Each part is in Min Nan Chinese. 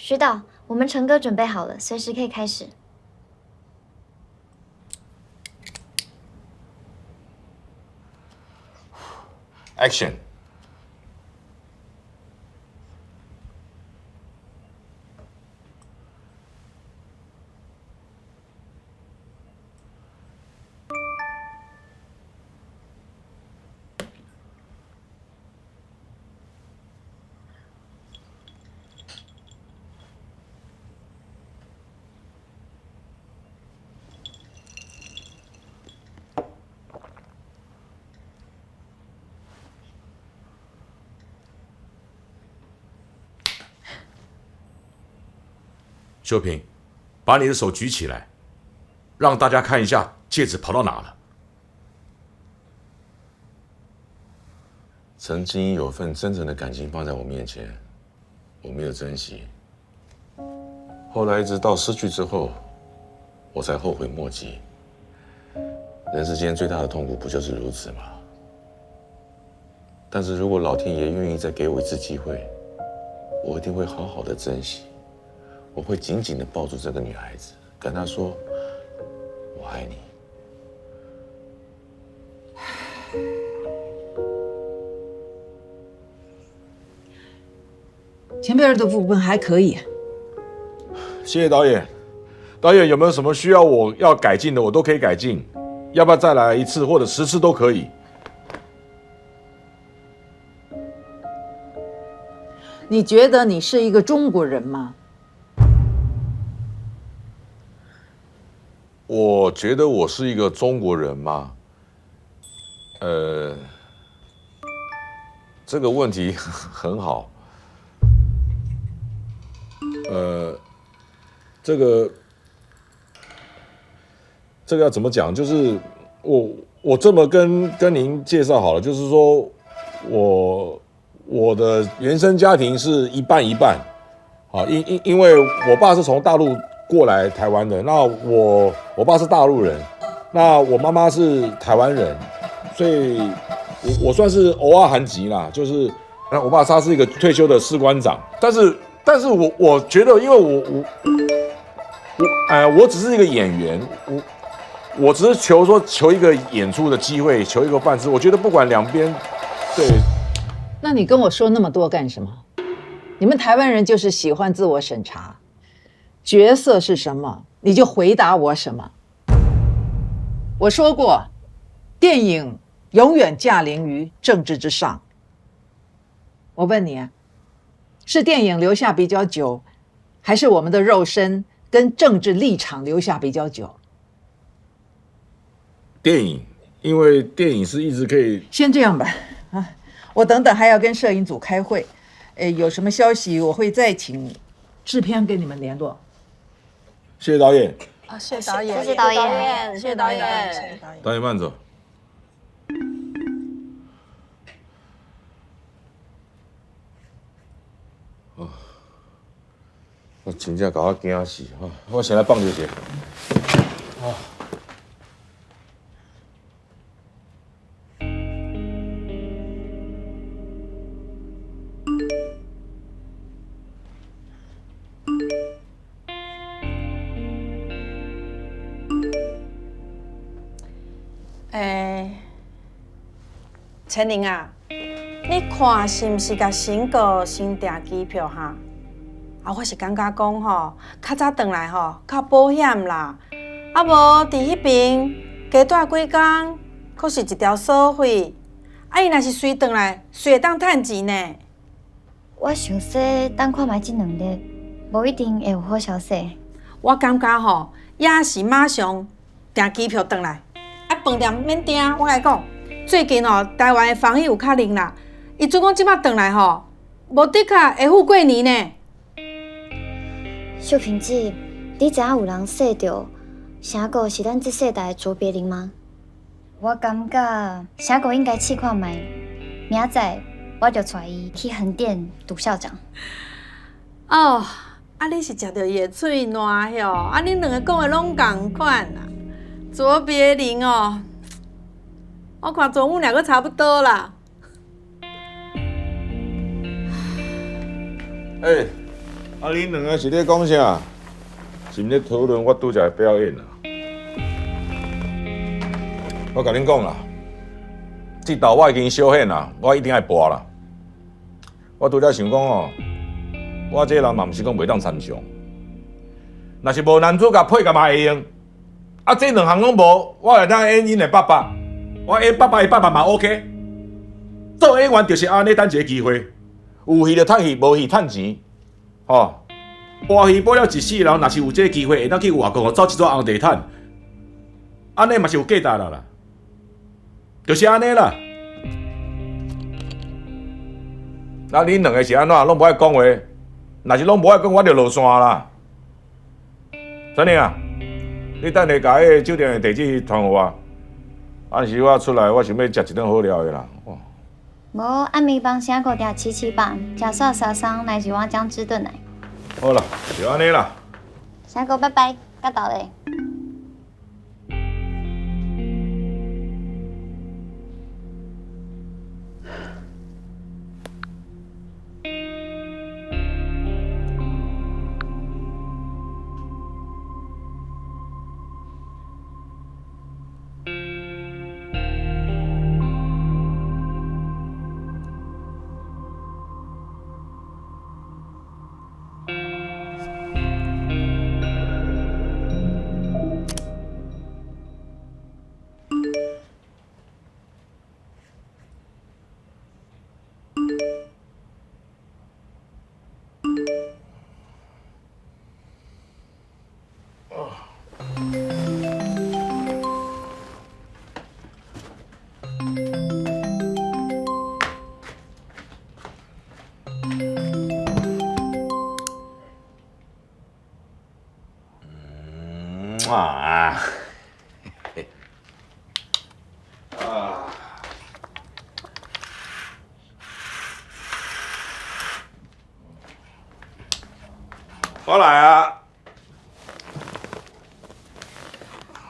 徐导，我们陈哥准备好了，随时可以开始。 Action！秀萍，把你的手举起来，让大家看一下戒指跑到哪了。曾经有份真诚的感情放在我面前，我没有珍惜。后来一直到失去之后，我才后悔莫及。人世间最大的痛苦不就是如此吗？但是如果老天爷愿意再给我一次机会，我一定会好好的珍惜。我会紧紧的抱住这个女孩子，跟她说：“我爱你。” 前边的部分还可以。谢谢导演。导演有没有什么需要我要改进的，我都可以改进。要不要再来一次或者10次都可以。你觉得你是一个中国人吗？我觉得我是一个中国人吗？这个问题很好。这个要怎么讲？就是我这么跟您介绍好了，就是说我的原生家庭是一半一半，啊，因为我爸是从大陆过来台湾的，那我爸是大陆人，那我妈妈是台湾人，所以我算是偶尔韩籍啦。就是那我爸他是一个退休的士官长，但是我觉得，因为我只是一个演员，我只是求说求一个演出的机会，求一个饭吃。我觉得不管两边，对。那你跟我说那么多干什么？你们台湾人就是喜欢自我审查。角色是什么，你就回答我什么。我说过，电影永远驾临于政治之上。我问你啊，是电影留下比较久，還是我們的肉身跟政治立場留下比較久？電影，因為電影是一直可以。先這樣吧，啊，我等等還要跟攝影組開會，有什麼消息我會再請製片跟你們聯絡。謝謝導演。啊，謝謝導演，謝謝導演，謝謝導演，謝謝導演。導演慢走。哦，我真正共我驚死！我先來放著者。啊。欸，千玲啊，你看是毋是共成哥先訂機票哈？啊，我是感覺講吼，較早轉來吼較保險啦。啊，無佇彼邊加蹛幾工，閣是一條鎖費。啊，伊若是隨轉來，隨會當趁錢呢。我想說，等看覓這兩日，無一定會有好消息。我感覺吼，也是馬上訂機票轉來。啊，飯店免訂，我共你講，最近哦，台灣的防疫有較靈啦。伊準講這擺轉來吼，無的確會付過年呢。秀萍姐，你知影有人說著，成哥是咱這世代的卓別林嗎？我感覺成哥應該試看覓，明仔載我就帶伊去橫店賭校長。哦，啊，你是食著伊的喙瀾唷，啊，恁兩个講的攏仝款啊。卓別林哦，我看啄木鳥閣差不多啦。欸，啊，恁兩个是咧講啥？是毋咧討論我拄才的表演啊？我共恁講啦，這道我已經小顯啦，我一定愛跋啦。我拄才想講哦，我這個人嘛毋是講袂當參詳，若是無男主角配角嘛會用。啊，這兩項攏無，我會當演𪜶的爸爸，我演爸爸的爸爸嘛 OK。做演員就是按呢，等一个機會，有戲就趁戲，無戲趁錢，吼。跋戲跋了一世人，若是有這個機會，會當去外國走一撮紅地毯，按呢嘛是有價值啦啦，就是按呢啦。啊，恁兩个是按怎？攏無愛講話，若是攏無愛講，我就落線啦。陳玲啊，你等下共彼个酒店的地址傳予我，暗時我出來，我想欲食一頓好料的啦。無，暗暝幫成哥訂七七八，食煞沙桑來一碗薑汁燉奶。好啦，就按呢啦。成哥，拜拜，較到咧。啊！我來啊！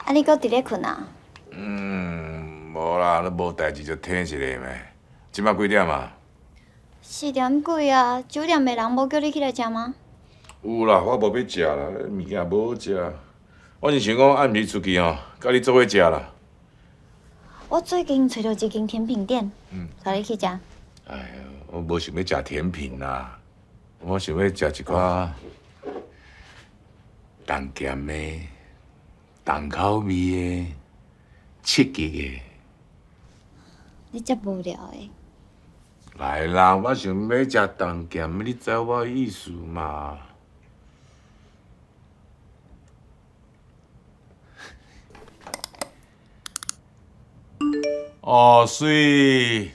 啊，你閣佇咧睏啊？嗯，無啦，你無代誌就聽一下咩？這擺幾點啊？ 4點幾啊？酒店的人無叫你起來食嗎？有啦，我無欲食啦，物件無好食。我是想講暗時出去吼，佮你做伙食啦。我最近揣著一間甜品店，帶你去食。哎呀，我無想欲食甜品啦，我想欲食一寡重鹹的、重口味的、刺激的。你遮無聊的。來啦，我想欲食重鹹，你知我意思嘛？哦，媠，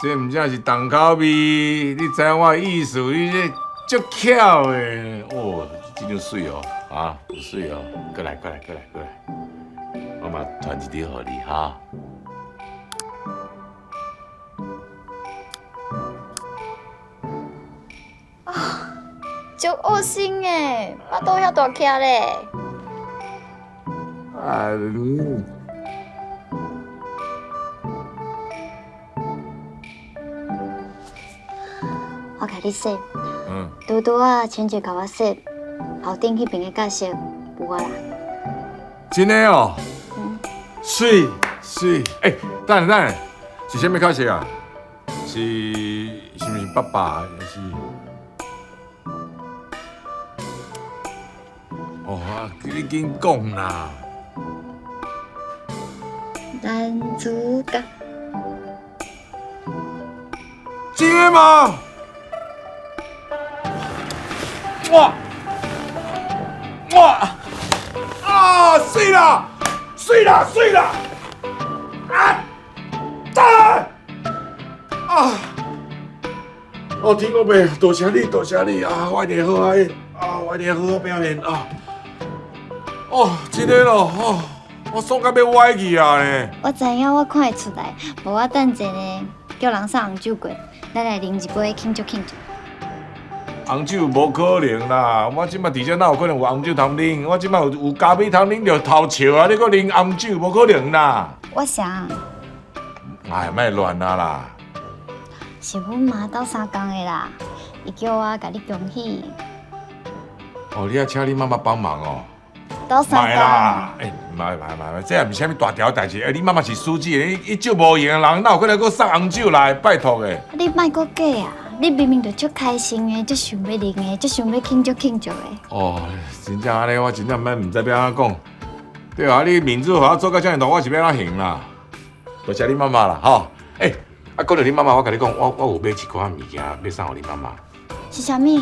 這毋正是重口味，你知影我的意思？你這足巧的，哦，這張媠哦，啊，有媠哦，過來，過來，過來，過來，我嘛傳一張予你哈。啊，足惡心的，腹肚遐大顆咧。啊！我共你說，拄拄仔，親戚共我說，樓頂彼爿的角色有我啦。真的哦，媠媠，欸，等下等下，是啥物角色啊？是是毋是爸爸？還是？哦，啊，你緊講啦。男主角。真的嗎？哇哇啊！媠啦，媠啦，媠啦！啊！啊！哦，天公伯，多謝你，多謝你啊！我一定好好啊，我一定好好表現啊！哦，真的咯，哦，我爽到欲歪去啊呢！我知影，我看會出來，無我等一下叫人送紅酒過，咱來啉一杯慶祝慶祝。紅酒無可能啦！我這擺佇遮哪有可能有紅酒通啉？我這擺有咖啡通啉就偷笑啊！你閣啉紅酒，無可能啦！我啥？哎，莫亂啊啦！是阮媽鬥相共的啦，伊叫我共你恭喜。哦，你愛請你媽媽幫忙哦。鬥相共。莫啦！欸，莫莫莫莫，這也毋是啥物大條代誌。欸，你媽媽是司機，伊足無閒的人，哪有可能閣送紅酒來？拜託的。你莫閣假啊！你明明就足開心的，足想欲啉的，足想欲慶祝慶祝的。哦，真正按呢，我真正毋知欲按怎講。對啊，你面子予我做甲遮爾大，我是欲按怎還啦？多謝你媽媽啦，吼！欸，啊，講著你媽媽，我共你講，我有買一寡物件欲送予你媽媽。是啥物？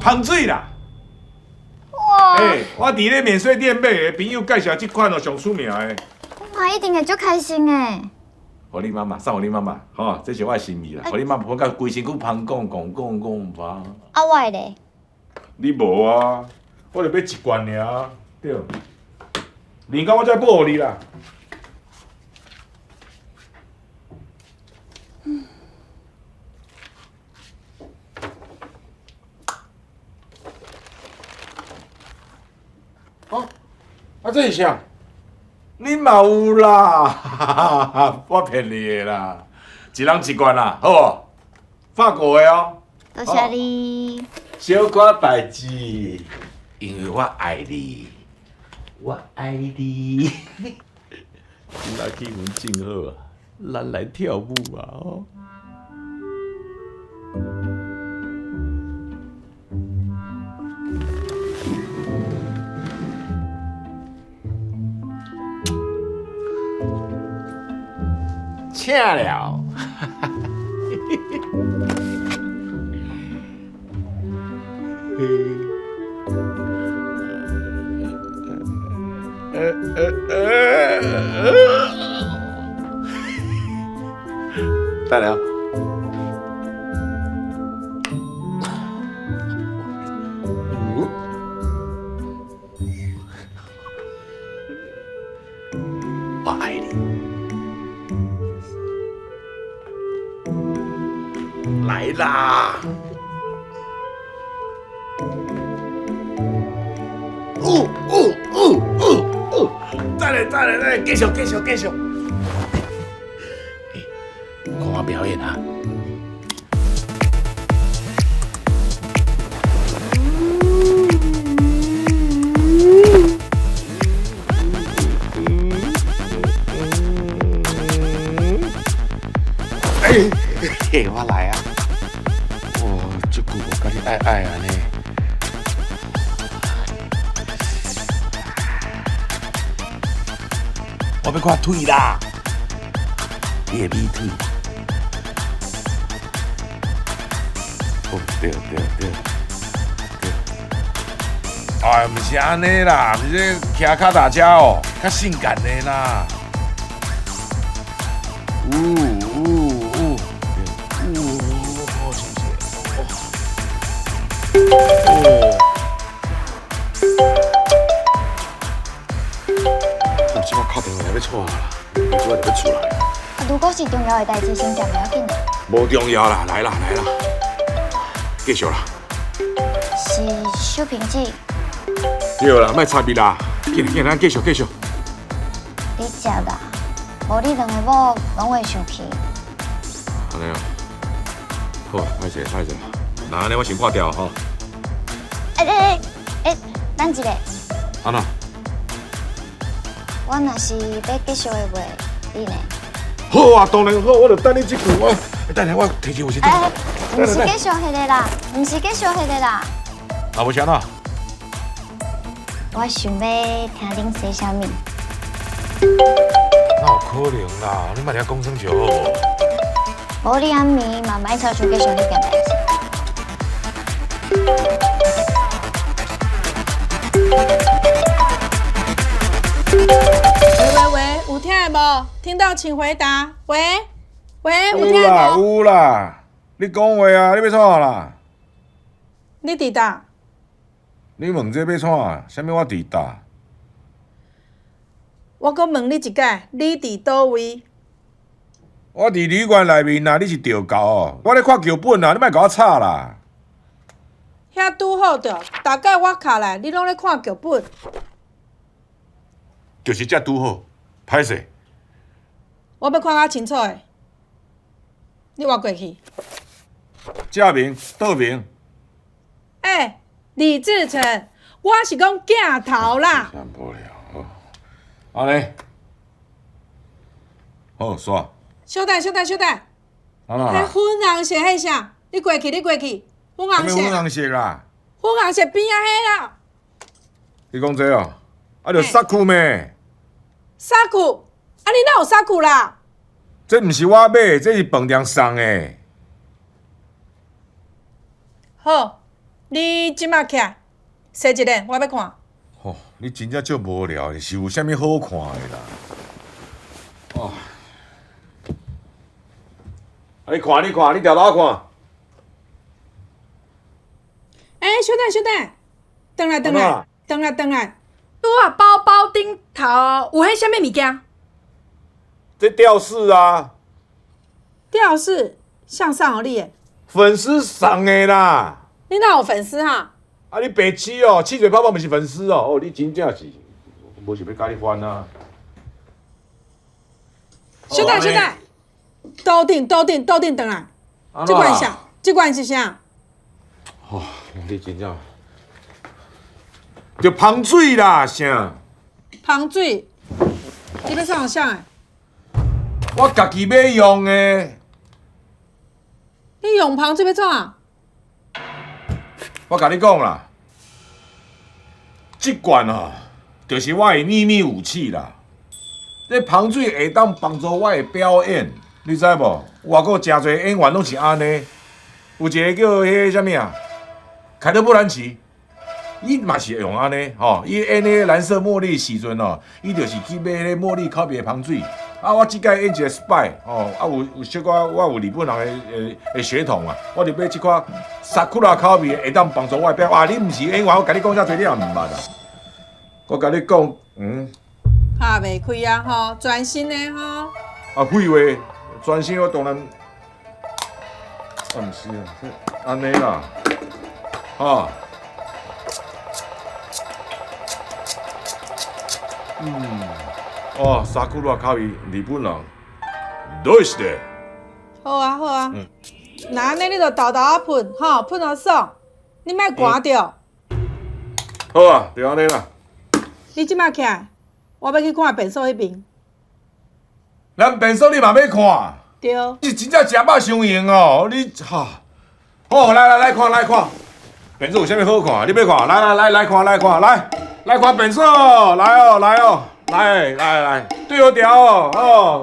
香水啦！哇！欸，我佇咧免稅店買的，朋友介紹這款哦，上出名的。我媽一定會足開心的。予你媽媽，送予你媽媽，吼，這是我的心意啦。予你媽媽噴到規身軀芳講講講講芳。啊，我的咧？你無啊？我就買一罐爾，對。啉到我才補予你啦。哦，啊，這是啥？你嘛有啦，我騙你的啦，一人一罐啦，好無？法國的哦。多謝你。小可代誌，因為我愛你，我愛你。今仔氣氛真好啊，咱來跳舞啊！哦。請了。等下。我愛你。來啦！哦哦哦哦哦！再來再來再來，繼續繼續繼續！欸，看我表演啊！欸，嘿，我來啊！哦，這久無佮你愛愛按呢。我欲看腿啦，你的美腿。哦，對對對對。哎，毋是按呢啦，毋是騎跤踏車哦，較性感的啦。有有有，有，好親切。哦。我這擺敲電話來欲創啦，你這擺就欲出來。啊，如果是重要的代誌，先接袂要緊。無重要啦，來啦來啦，繼續啦。是秀萍姐。對啦，莫插伊啦，緊緊，咱繼續繼續。你接啦，無你兩个某攏會生氣。按呢哦，好，歹勢歹勢，那按呢我先掛掉吼。欸欸欸，等一下。按怎？我若是欲繼續的話，你呢？好啊，當然好，我就等你這句。我等下我提前有時。欸，毋是繼續彼个啦，毋是繼續彼个啦。啊，無啥啦。我想欲聽恁說啥物。哪有可能啦？你莫遐講耍笑好無？無你暗暝嘛莫操想繼續彼件代誌。喂喂喂，有聽的無？聽到請回答。喂喂，有聽有啦無？有啦，你講話啊！你欲創啦？你佇佗？你問這欲創？啥物我佇佗？我閣問你一擺，你佇佗位？我佇旅館內面啦，你是著猴哦？我咧看劇本啦，你莫共我吵啦！遐拄好著，逐擺我敲來，你攏咧看劇本。就是遮拄好，歹勢。我欲看較清楚的，你活過去。正面、倒面。欸，李志成，我是講鏡頭啦。真無聊，好，按呢，好，煞。小等，小等，小等。按怎？彼粉紅色彼啥？你過去，你過去。粉紅色。啥物粉紅色啦？粉紅色邊仔彼啦。你講這哦？啊，就衫褲咩？衫褲？啊，你哪有衫褲啦？這毋是我買，這是飯店送的。好，你這馬起來，洗一下，我欲看。吼，你真正足無聊的，是有啥物好看的啦？哦，啊，你看，你看，你沓沓看。欸，小等，小等，轉來，轉來，轉來，轉來。拄仔包包頂頭有彼啥物物件？這吊飾啊。吊飾，誰送予你的？粉絲送的啦。你哪有粉絲哈？啊，你白痴哦，汽水泡泡毋是粉絲哦。哦，你真正是，無想欲共你翻啊。小等，小等，桌頂，桌頂，桌頂轉來。這罐是啥？這罐是啥？哦，你真正。就芳水啦，啥？芳水，你欲送予誰的？我家己欲用的。你用芳水欲創啥？我共你講啦，這罐哦，就是我的秘密武器啦。這芳水會當幫助我的表演，你知無？外國誠濟演員攏是按呢。有一个叫彼个啥物啊？凱特·布蘭奇。伊嘛是用按呢，吼，伊演彼个藍色茉莉時陣哦，伊就是去買彼个茉莉口味的芳水。啊，我這擺演一个 spy，吼，啊有有小可我有日本人的的血統啊，我就買這款桜口味的，會當幫助我的表演。啊，你毋是演員，我共你講遮濟，你也毋捌啊。我共你講，嗯。拍袂開啊，吼，專心的吼。啊，廢話，專心我當然。啊，毋是啊，按呢啦，哈。嗯，哦，桜口味，日本人，どうして？好啊，好啊。那按呢，你就沓沓仔噴，吼，噴予爽，你莫寒著。好啊，就按呢啦。你這馬起來，我欲去看便所彼邊。咱便所你嘛欲看？對。你是真正食飽傷閒哦，你哈。好，來來來看來看，便所有啥物好看？你欲看？來來來來看來看來。來看便所，來哦來哦，來來來，對好調哦，哦，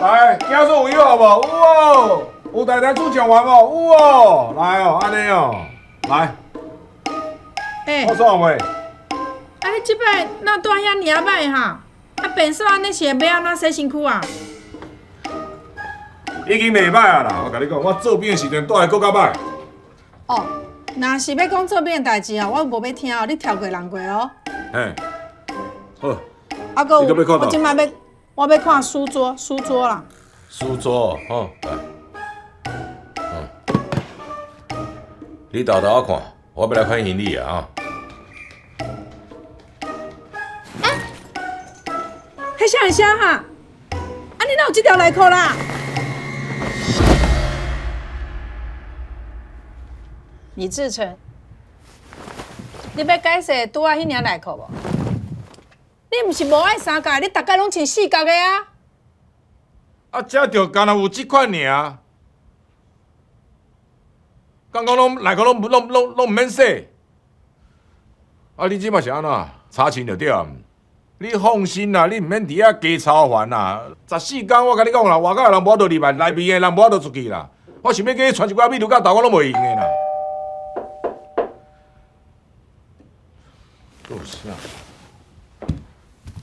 來，鏡子有好無？有哦。有代代煮酱丸无？有哦，来哦，按呢哦，来。欸，我爽未？啊，你这摆哪蹛遐尔仔歹哈？啊，便所按呢是欲按怎洗身躯啊？已经袂歹啊啦！我共你讲，我做兵的时阵蹛得阁较歹。哦，若是欲讲做兵的代志哦，我无欲听哦，你跳过人过哦。嘿，好。啊，阁有，你阁欲看我这摆欲，我欲看书桌，书桌啦。书桌，好，来。嗯，你沓沓仔看，我欲来看行李啊！啊！彼啥是啥哈？啊，你哪有这条内裤啦？李志成，你欲解释拄仔彼领内裤无？你毋是无爱三角，你逐工拢穿四角的啊？啊，这就干焦有这款尔。敢讲拢内裤拢拢拢拢毋免洗。啊，你这马是按怎？查清就对啊。你放心啦，你毋免伫遐加操烦啦。14工我共你讲啦，外口的人无法度入来，内面的人无法度出去啦。我想欲叫你传一寡米露到豆，我拢袂用的啦。有啥？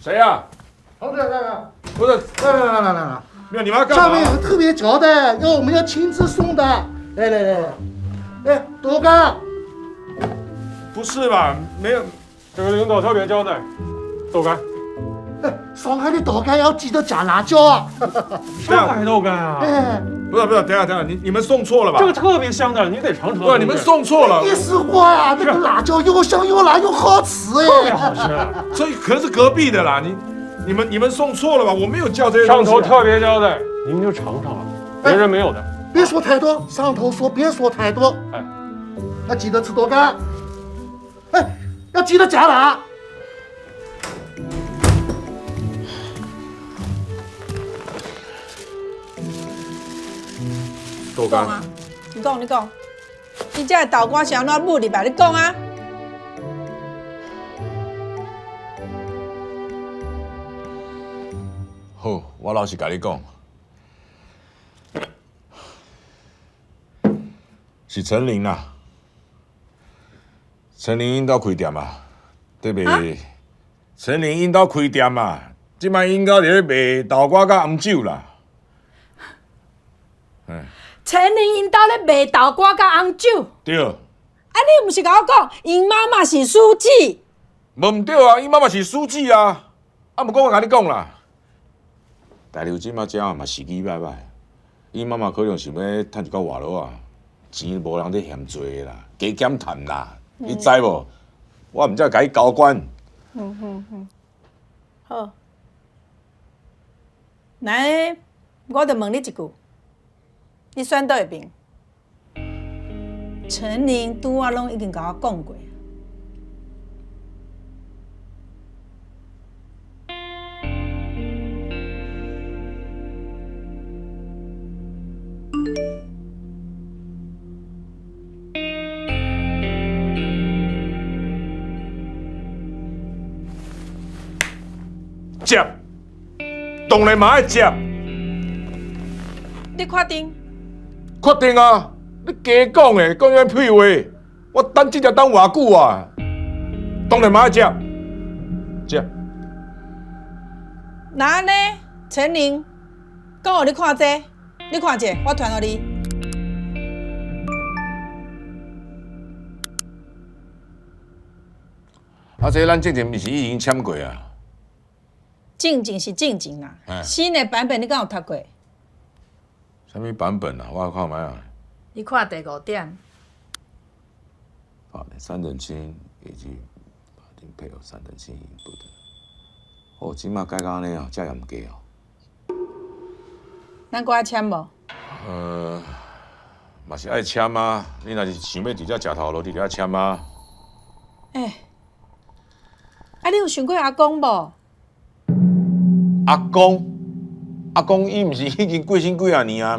谁啊？同志，来来，不是，来来来来来来，没有，你们要干嘛？上面有特别交代，要我们要亲自送的。来来来来，来，豆干。不是吧？没有，这个领导特别交代，豆干。哎，上海的豆干要记得加辣椒啊！上海豆干啊！哎，不是不是，等下等下，你们送错了吧？这个特别香的，你得尝尝。对，你们送错了。你是我呀，那个辣椒又香又辣又好吃哎，特别好吃。所以可能是隔壁的啦，你们送错了吧？我没有叫这些。上头特别交代，你们就尝尝吧，别人没有的。别说太多，上头说别说太多。哎，要记得吃豆干。哎，要记得加辣。豆干，你讲你讲，你这个豆干是按怎母入来？你讲啊！好，我老实共你讲，是陈琳啦。陈琳𪜶兜开店啊，伫卖。陈琳𪜶兜开店啊，这摆𪜶兜伫咧卖豆干佮红酒啦。嗯。陈琳𪜶兜咧卖豆干佮红酒。对。啊，你毋是共我讲，𪜶妈妈是书记？无毋对啊，𪜶妈妈是书记啊。啊，毋过我共你讲啦，大陆这马遮嘛时机歹歹，𪜶妈妈可能想欲趁一寡活路啊，钱无人咧嫌济啦，加减趁啦，你知无？我毋才共伊交关。好。来，我就问你一句。你选佗一边？陈琳拄仔拢已经共我讲过。接，当然嘛爱接。你确定？确定啊！你加讲的，讲啥屁话？我等这条等偌久啊？当然嘛爱接，接。那按呢？陈琳，讲予你看这个，你看者，我传予你。啊，这咱之前毋是已经签过啊？进前是进前啦，新的版本你敢有读过？啥物版本啊？我看觅啊。你看第5点。法定三等亲以及法定配偶三等亲不得。哦，这马改到按呢哦，遮严格哦。咱阁爱签无？嘛是爱签啊！你若是想欲伫遮食头路，你就爱签啊。欸，啊，你有想过阿公无？阿公，阿公伊毋是已经过身几啊年啊？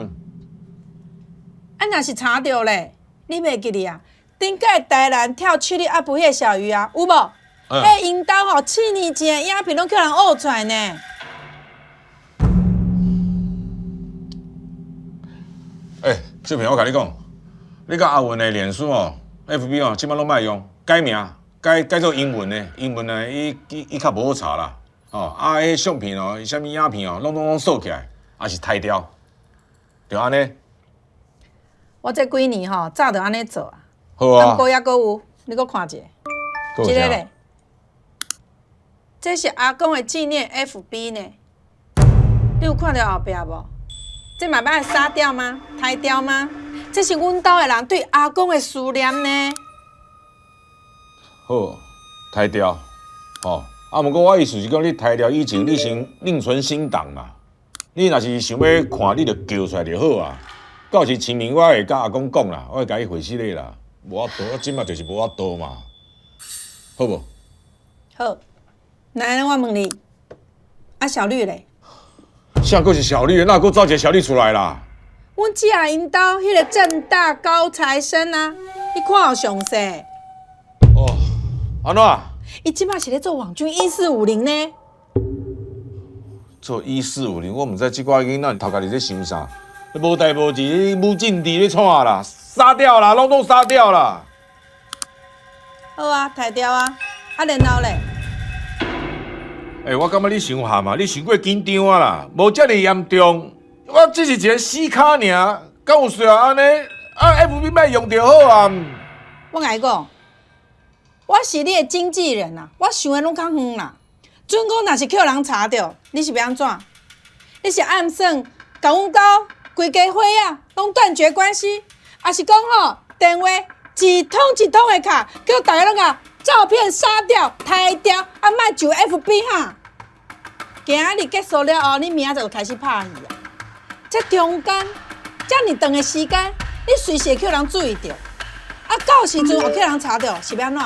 啊，若是查著咧，你袂记得啊？顶摆台南跳七日阿婆彼个小鱼啊，有无？彼𪜶兜吼7年前的影片拢予人挖出来呢。欸，秀萍，我共你讲，你佮阿文的脸书哦，FB 哦，這擺攏莫用，改名，改改做英文的，英文的，伊伊伊較無好查啦。哦，啊，彼相片哦，啥物影片哦，攏鎖起來，抑是刣掉，就按呢。我這幾年吼，早就按呢做啊。好啊。毋過猶閣有，你閣看一下。這个咧，這是阿公的紀念 FB 呢。你有看著後壁無？這嘛欲殺掉嗎？刣掉嗎？這是阮兜的人對阿公的思念呢。好，刣掉，吼。啊，毋過我意思是講，你刣掉以前，你先另存新檔嘛。你若是想欲看，你就叫出來就好啊。到時清明，我會佮阿公講啦，我會共伊回釋咧啦。無法度，我這馬就是無法度嘛，好無？好，來，我問你，啊，小綠咧？啥閣是小綠？哪閣走一个小綠出來啦？阮姊仔𪜶兜彼个政大高材生啊，你看有詳細？哦，按怎？伊這馬是咧做網軍1450呢。做1450，我毋知這寡囡仔頭殼裡咧想啥。無代無誌，無政治咧創啦，殺掉啦，攏總殺掉啦。好啊，刣掉啊，啊然後咧？欸，我感覺你傷譀啊，你傷過緊張啊啦，無遮爾嚴重。我只是一个死卡爾，敢有需要按呢？啊，FB 莫用就好啊。我共你講，我是你的經紀人啊，我想的攏較遠啦。準講若是予人查著，你是欲按怎？你是暗算共阮兜規家伙仔攏斷絕關係，抑是講吼電話一通一通的敲，叫大家攏共照片殺掉、刣掉，啊莫上 FB 哈。今仔日結束了後，你明仔載就開始拍戲啊！這中間遮爾長的時間，你隨時會予人注意著。啊，到時陣又予人查著，是欲按怎？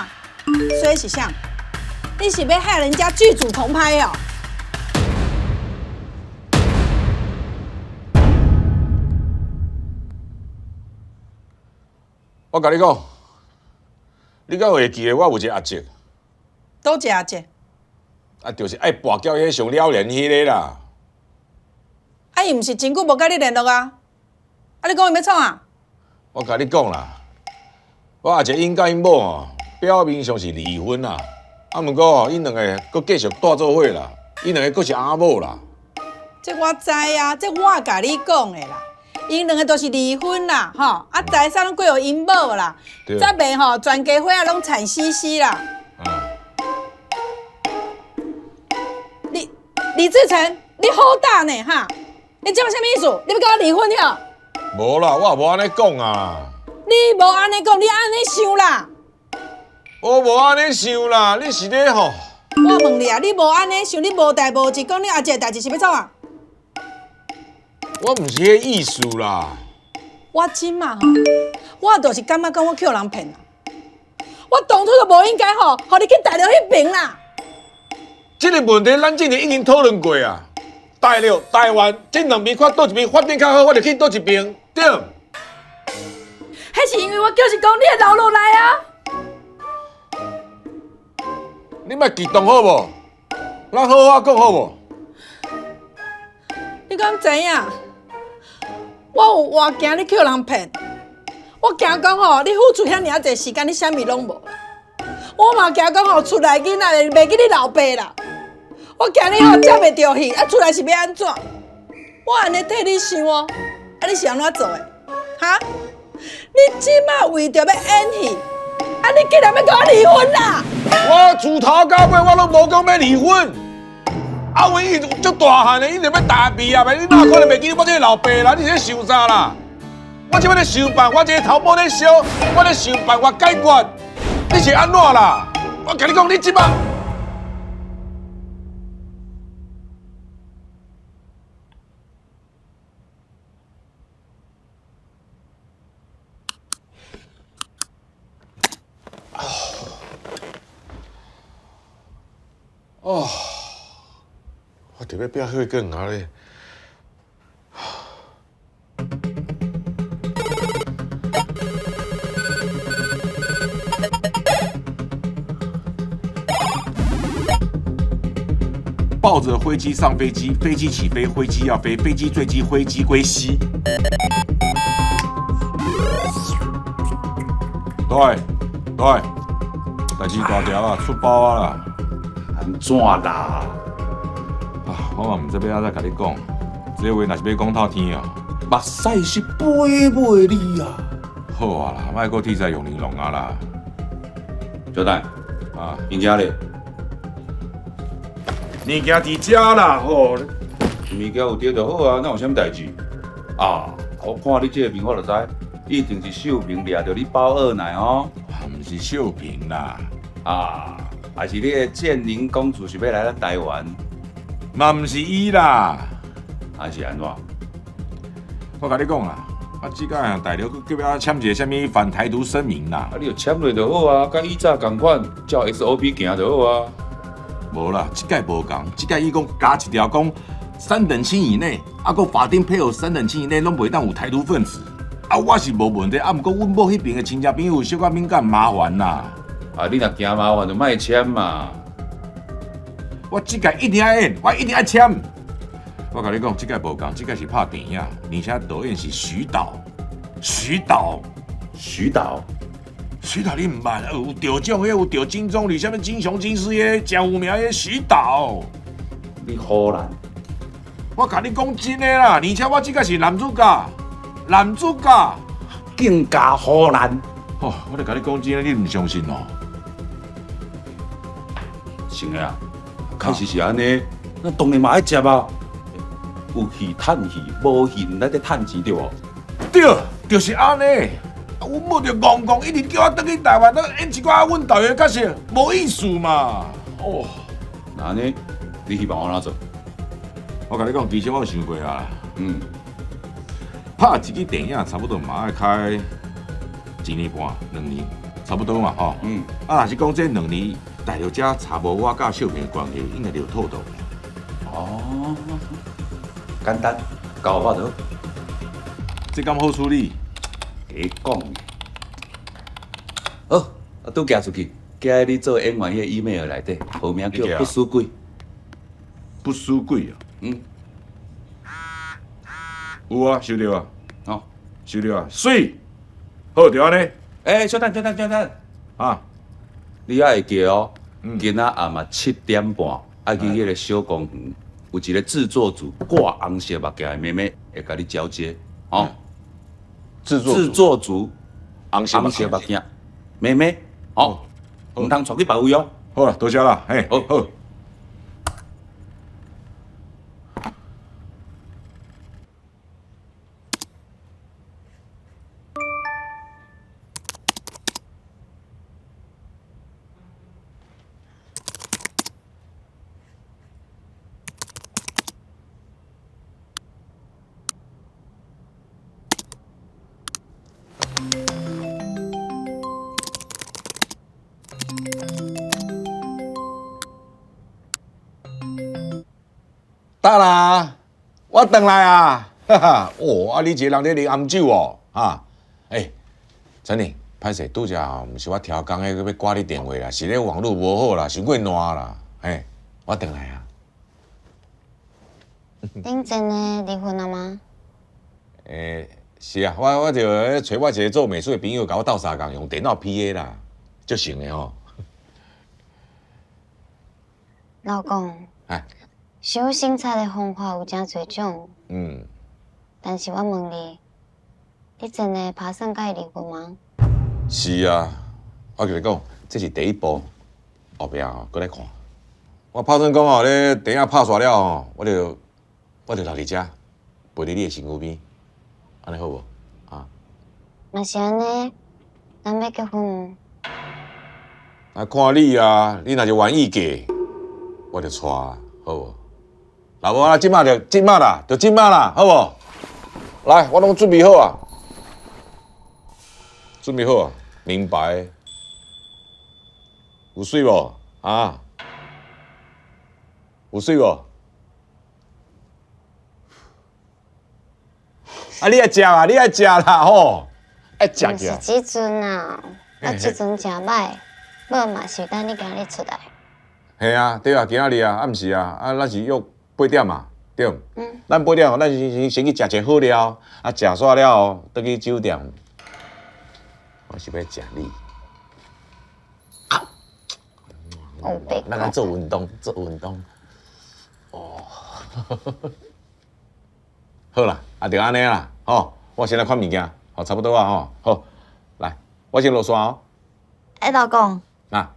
所以是啥？你是欲害人家劇組重拍哦？我共你講，你敢會記得我有一个阿叔？佗一个阿叔？啊，就是愛跋筊彼上了然彼个啦。啊，伊毋是真久無佮你聯絡啊？啊，你講伊欲創啊？我共你講啦，我阿叔𪜶佮𪜶某吼，表面上是離婚啦，啊，毋過吼，𪜶兩个閣繼續蹛做伙啦，𪜶兩个閣是翁某啦。這我知啊，這我共你講的啦。𪜶兩个都是離婚啦，吼，啊，財產攏歸予𪜶某啦，再袂吼，全家伙仔攏慘兮兮啦。李李志成，你好膽呢哈？你這馬啥物意思？你欲佮我離婚了？無啦，我也無按呢講啊。你無按呢講，你按呢想啦。我無按呢想啦，你是咧吼？我問你啊，你無按呢想，你無代無誌，講你阿姐的代誌是欲創啊？我毋是彼个意思啦。我這馬吼，我就是感覺講我予人騙啦。我當初就無應該吼，予你去大陸彼爿啦。這个問題咱之前已經討論過啊。大陸、台灣這兩邊看佗一邊發展較好，我就去佗一邊，對。彼是因為我就是講你會留落來啊。你莫激動好無？咱好好講好無？你敢知影？我有偌驚你予人騙，我驚講吼，你付出遐爾濟時間，你啥物攏無。我嘛驚講吼，出來囡仔會袂記你老爸啦。我驚你吼接袂著戲，啊出來是欲按怎？我按呢替你想哦，啊你是按怎做的？哈？你這馬為著欲演戲，啊你竟然欲佮我離婚啦？我自頭到尾我攏無講欲離婚。阿文伊足大漢的，伊就欲大便啊！你哪可能袂記我這个老爸啦？你是咧想啥啦？我這擺咧想辦法，這个頭毛咧燒，我咧想辦法解決。你是按怎啦？我共你講，你這擺。哦，我特別拼血管啊咧！抱着飛機上飛機，飛機起飛，飛機要飛，飛機墜機，飛機歸西。對對，代誌大條啊，出包啊啦！按怎啦？啊，我嘛毋知欲按怎共你講，這話若是欲講透天哦，目屎是飛袂離啊！好啊啦，莫閣鐵石用玲瓏啊啦！小等，啊，物件咧？物件佇遮啦，吼！物件有佇就好啊，哪有啥物代誌？啊，我看你這个面我就知，一定是秀萍掠著你包二奶哦。毋是秀萍啦，啊，還是你的建寧公主是欲來咱台灣？嘛毋是伊啦，還是按怎？我共你講啦，啊，這擺大陸閣叫我簽一個啥物反台獨聲明啦。啊，你就簽落就好啊，佮以早仝款，照 SOP 行就好啊。無啦，這擺無仝，這擺伊講加一條講三等親以內，啊，閣法定配偶三等親以內攏袂當有台獨分子。啊，我是無問題，啊，毋過阮某彼邊的親戚朋友小可敏感麻煩啦。啊，你若驚麻煩就莫簽嘛。我這擺一定愛演，我一定愛簽。我共你講，這擺無仝，這擺是拍電影，而且導演是徐導，徐導，徐導，徐導你毋捌？有得獎，彼有得金棕櫚，啥物金熊金獅，彼誠有名，彼徐導。你唬爛？我共你講真的啦，而且我這擺是男主角，男主角，更加唬爛。哦，我咧共你講真的，你毋相信哦？成的啊，確實是按呢，那當然嘛愛接啊。有戲趁戲，無戲咱咧趁錢對無？對，就是按呢。阮某就戇戇一直叫我轉去台灣，演一寡阮導的角色，無意思嘛。哦，那按呢，你希望我按怎做？我共你講，其實我有想過啊。嗯。拍一支電影差不多嘛愛開一年半、兩年，差不多嘛吼。嗯。啊，若是講這兩年大陸遮查無我佮秀萍的關係，應該就妥當。哦。簡單，交我就好。這敢好處理？加講。好，我拄行出去，寄你做演員彼个 email 內底，號名叫不輸鬼。不輸鬼啊？嗯。有啊，收著啊。哦，收著啊，媠。好，就按呢。欸，小等，小等，小等。啊，你猶會記哦？今仔暗啊7點半，愛去彼个小公園，有一个製作組掛紅色目鏡的妹妹會共你交接，哦。製作組紅色目鏡妹妹，哦，毋通帶去別位哦。好啦，多謝啦，嘿，好，好。得啦，我轉來啊！哈哈，哦，啊，你一个人咧啉紅酒哦，哈？欸，陳寧，歹勢，拄才吼，毋是我超工彼閣欲掛你電話啦，是咧網路無好啦，傷過爛啦，嘿，我轉來啊。恁真的離婚了嗎？欸，是啊，我就揣我一個做美術的朋友，共我鬥相共，用電腦 PA 啦，足成的吼。老公。哎。收生菜的方法有誠濟種。嗯。但是我問你，你真的打算佮伊離婚嗎？是啊，我共你講，這是第一步，後壁吼閣來看。我拍算講吼，咧電影拍煞了吼，我就留佇遮，陪佇你的身軀邊，按呢好無？啊？若是按呢，咱欲結婚毋？啊，看你啊，你若是願意嫁，我就娶，好無？若無啊，這馬就這馬啦，就這馬啦，好無？來，我攏準備好啊，準備好啊，明白？有媠無？啊？有媠無？啊，你愛食啊，你愛食啦吼，愛食毋是這陣啊，我這陣誠歹，無嘛是等你今日出來。嘿啊，對啊，今仔日啊，啊毋是啊，啊咱是約8點嘛，對。嗯。咱8點，咱先去食一個好料，啊，食煞了後，轉去酒店。我是欲食你。咱来做运动，做运动。哦，好啦，啊，就按呢啦，吼，我先来看物件，好，差不多啊，吼，好，来，我先落山哦。欸，老公。啊。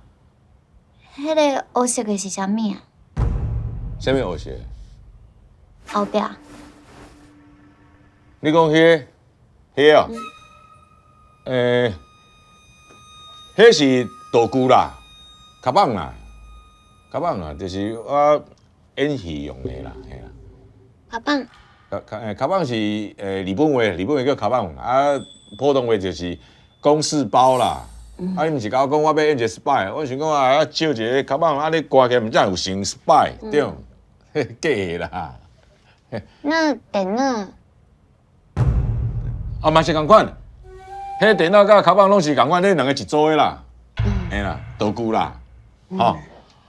彼个乌色的是啥物啊？啥物乌色？后壁。你讲彼个，彼个哦，欸，彼是道具啦，卡棒啦，卡棒啦，就是我演戏用的啦，嘿啦。卡棒。卡棒是日本话，日本话叫卡棒，啊，普通话就是公事包啦。啊，你毋是共我讲我欲演一个 spy，我想讲啊，借一个卡棒，啊，你挂起来毋才有成 spy，对？假的啦。那电脑？啊，嘛是仝款，彼电脑佮卡棒拢是仝款，彼两个一组的啦。嘿啦，道具啦，吼，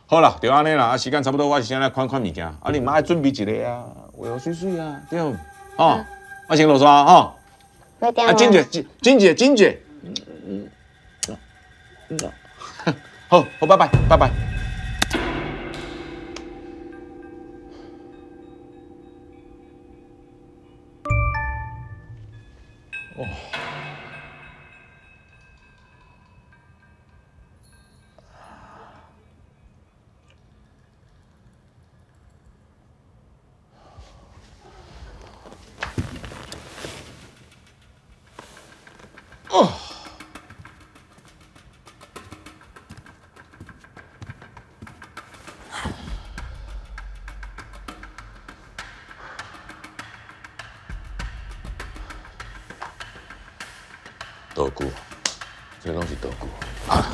好啦，就按呢啦，啊，时间差不多，我先来看看物件，啊，你嘛爱准备一个啊，画予媠媠啊，对，吼，我先落山吼。啊，真济，真济，真济。好，好，拜拜，拜拜。哦。哦。道具，这拢是道具。啊。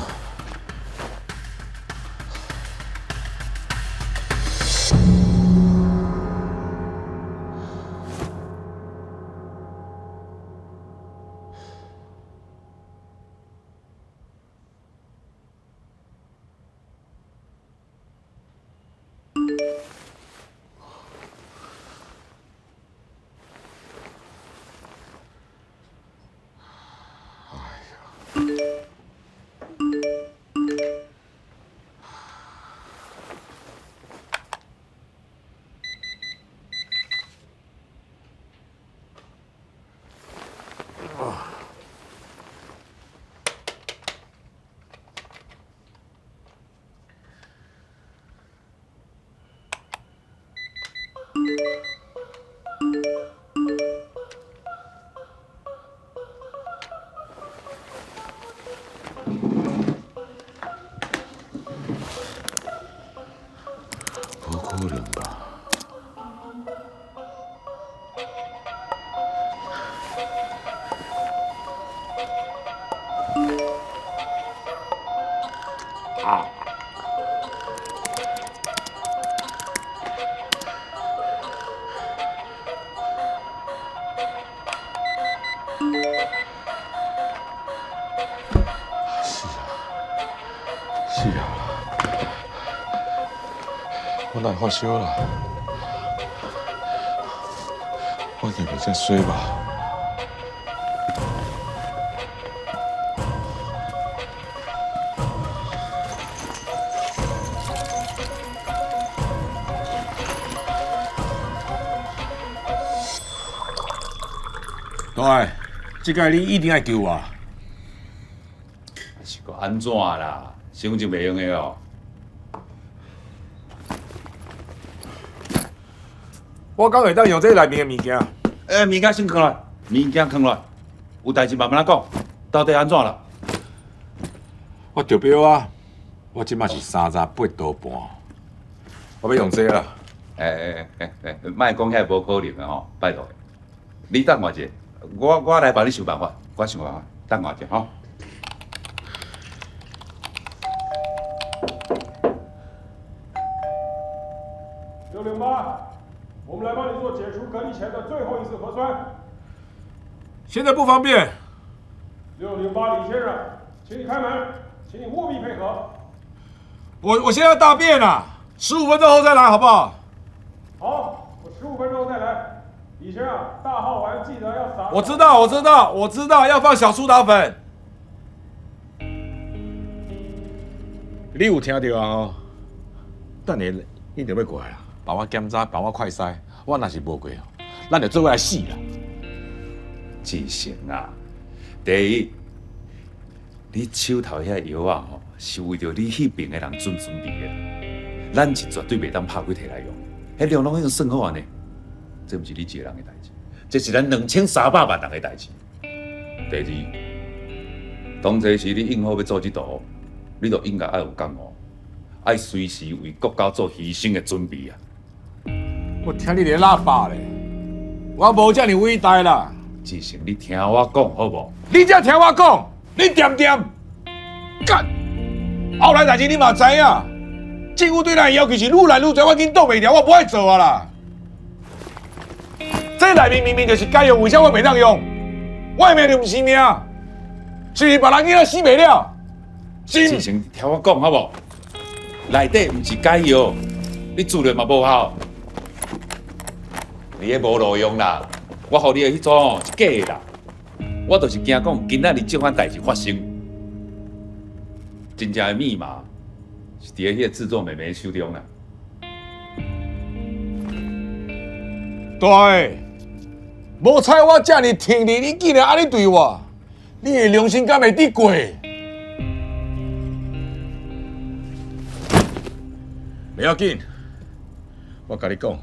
不可能吧？啊！是啊，是啊，我哪会发烧啦？我应该袂遮衰吧？大爱，这摆你一定爱救我。是阁按怎啦？身份证袂用的哦。我敢会当用这内面的物件？欸，物件先囥来，物件囥来，有代志慢慢仔讲，到底按怎啦？我中标啊！我这马是38度半，我欲用这啦。欸，莫讲遐无可能的吼，拜托。你等我一下，我来帮你想办法，我想办法，等我一下吼。608，我们来帮你做解除隔离前的最后一次核酸。现在不方便。608李先生，请你开门，请你务必配合。我现在要大便了，15分钟后再来，好不好？好，我15分钟后再来。李先生，大号完记得要撒。我知道，我知道，我知道，要放小苏打粉。你有聽著啊吼？等下一定欲過來啦，幫我檢查，幫我快篩。我若是無過，咱就做伙來死啦！志成啊，第一，你手頭遐藥仔吼，是為著你彼爿的人準準備的，咱是絕對袂當拍開提來用。彼量攏已經算好按呢，這毋是你一个人的代誌，這是咱2300萬人的代誌。第二，當初時你應好欲做這道，你就應該愛有覺悟，愛隨時為國家做犧牲的準備啊！我聽你咧喇叭咧，我無遮爾偉大啦。志成，你聽我講好無？你才聽我講，你恬恬幹。後來代誌你嘛知影，政府對咱的要求是愈來愈濟，我緊擋袂牢，我無愛做啊啦。這內面明明就是解藥，為啥我袂當用？我的命就毋是命，是毋是別人囡仔死袂了？志成，聽我講好無？內底毋是解藥，你注了嘛無效。你彼無路用啦，我予你的彼組吼是假的啦。我就是驚講今仔日這款代誌發生，真正的密碼是佇彼個製作妹妹手中啦。大的，無彩我遮爾疼你，你竟然按呢對我，你的良心敢會得過？袂要緊，我共你講，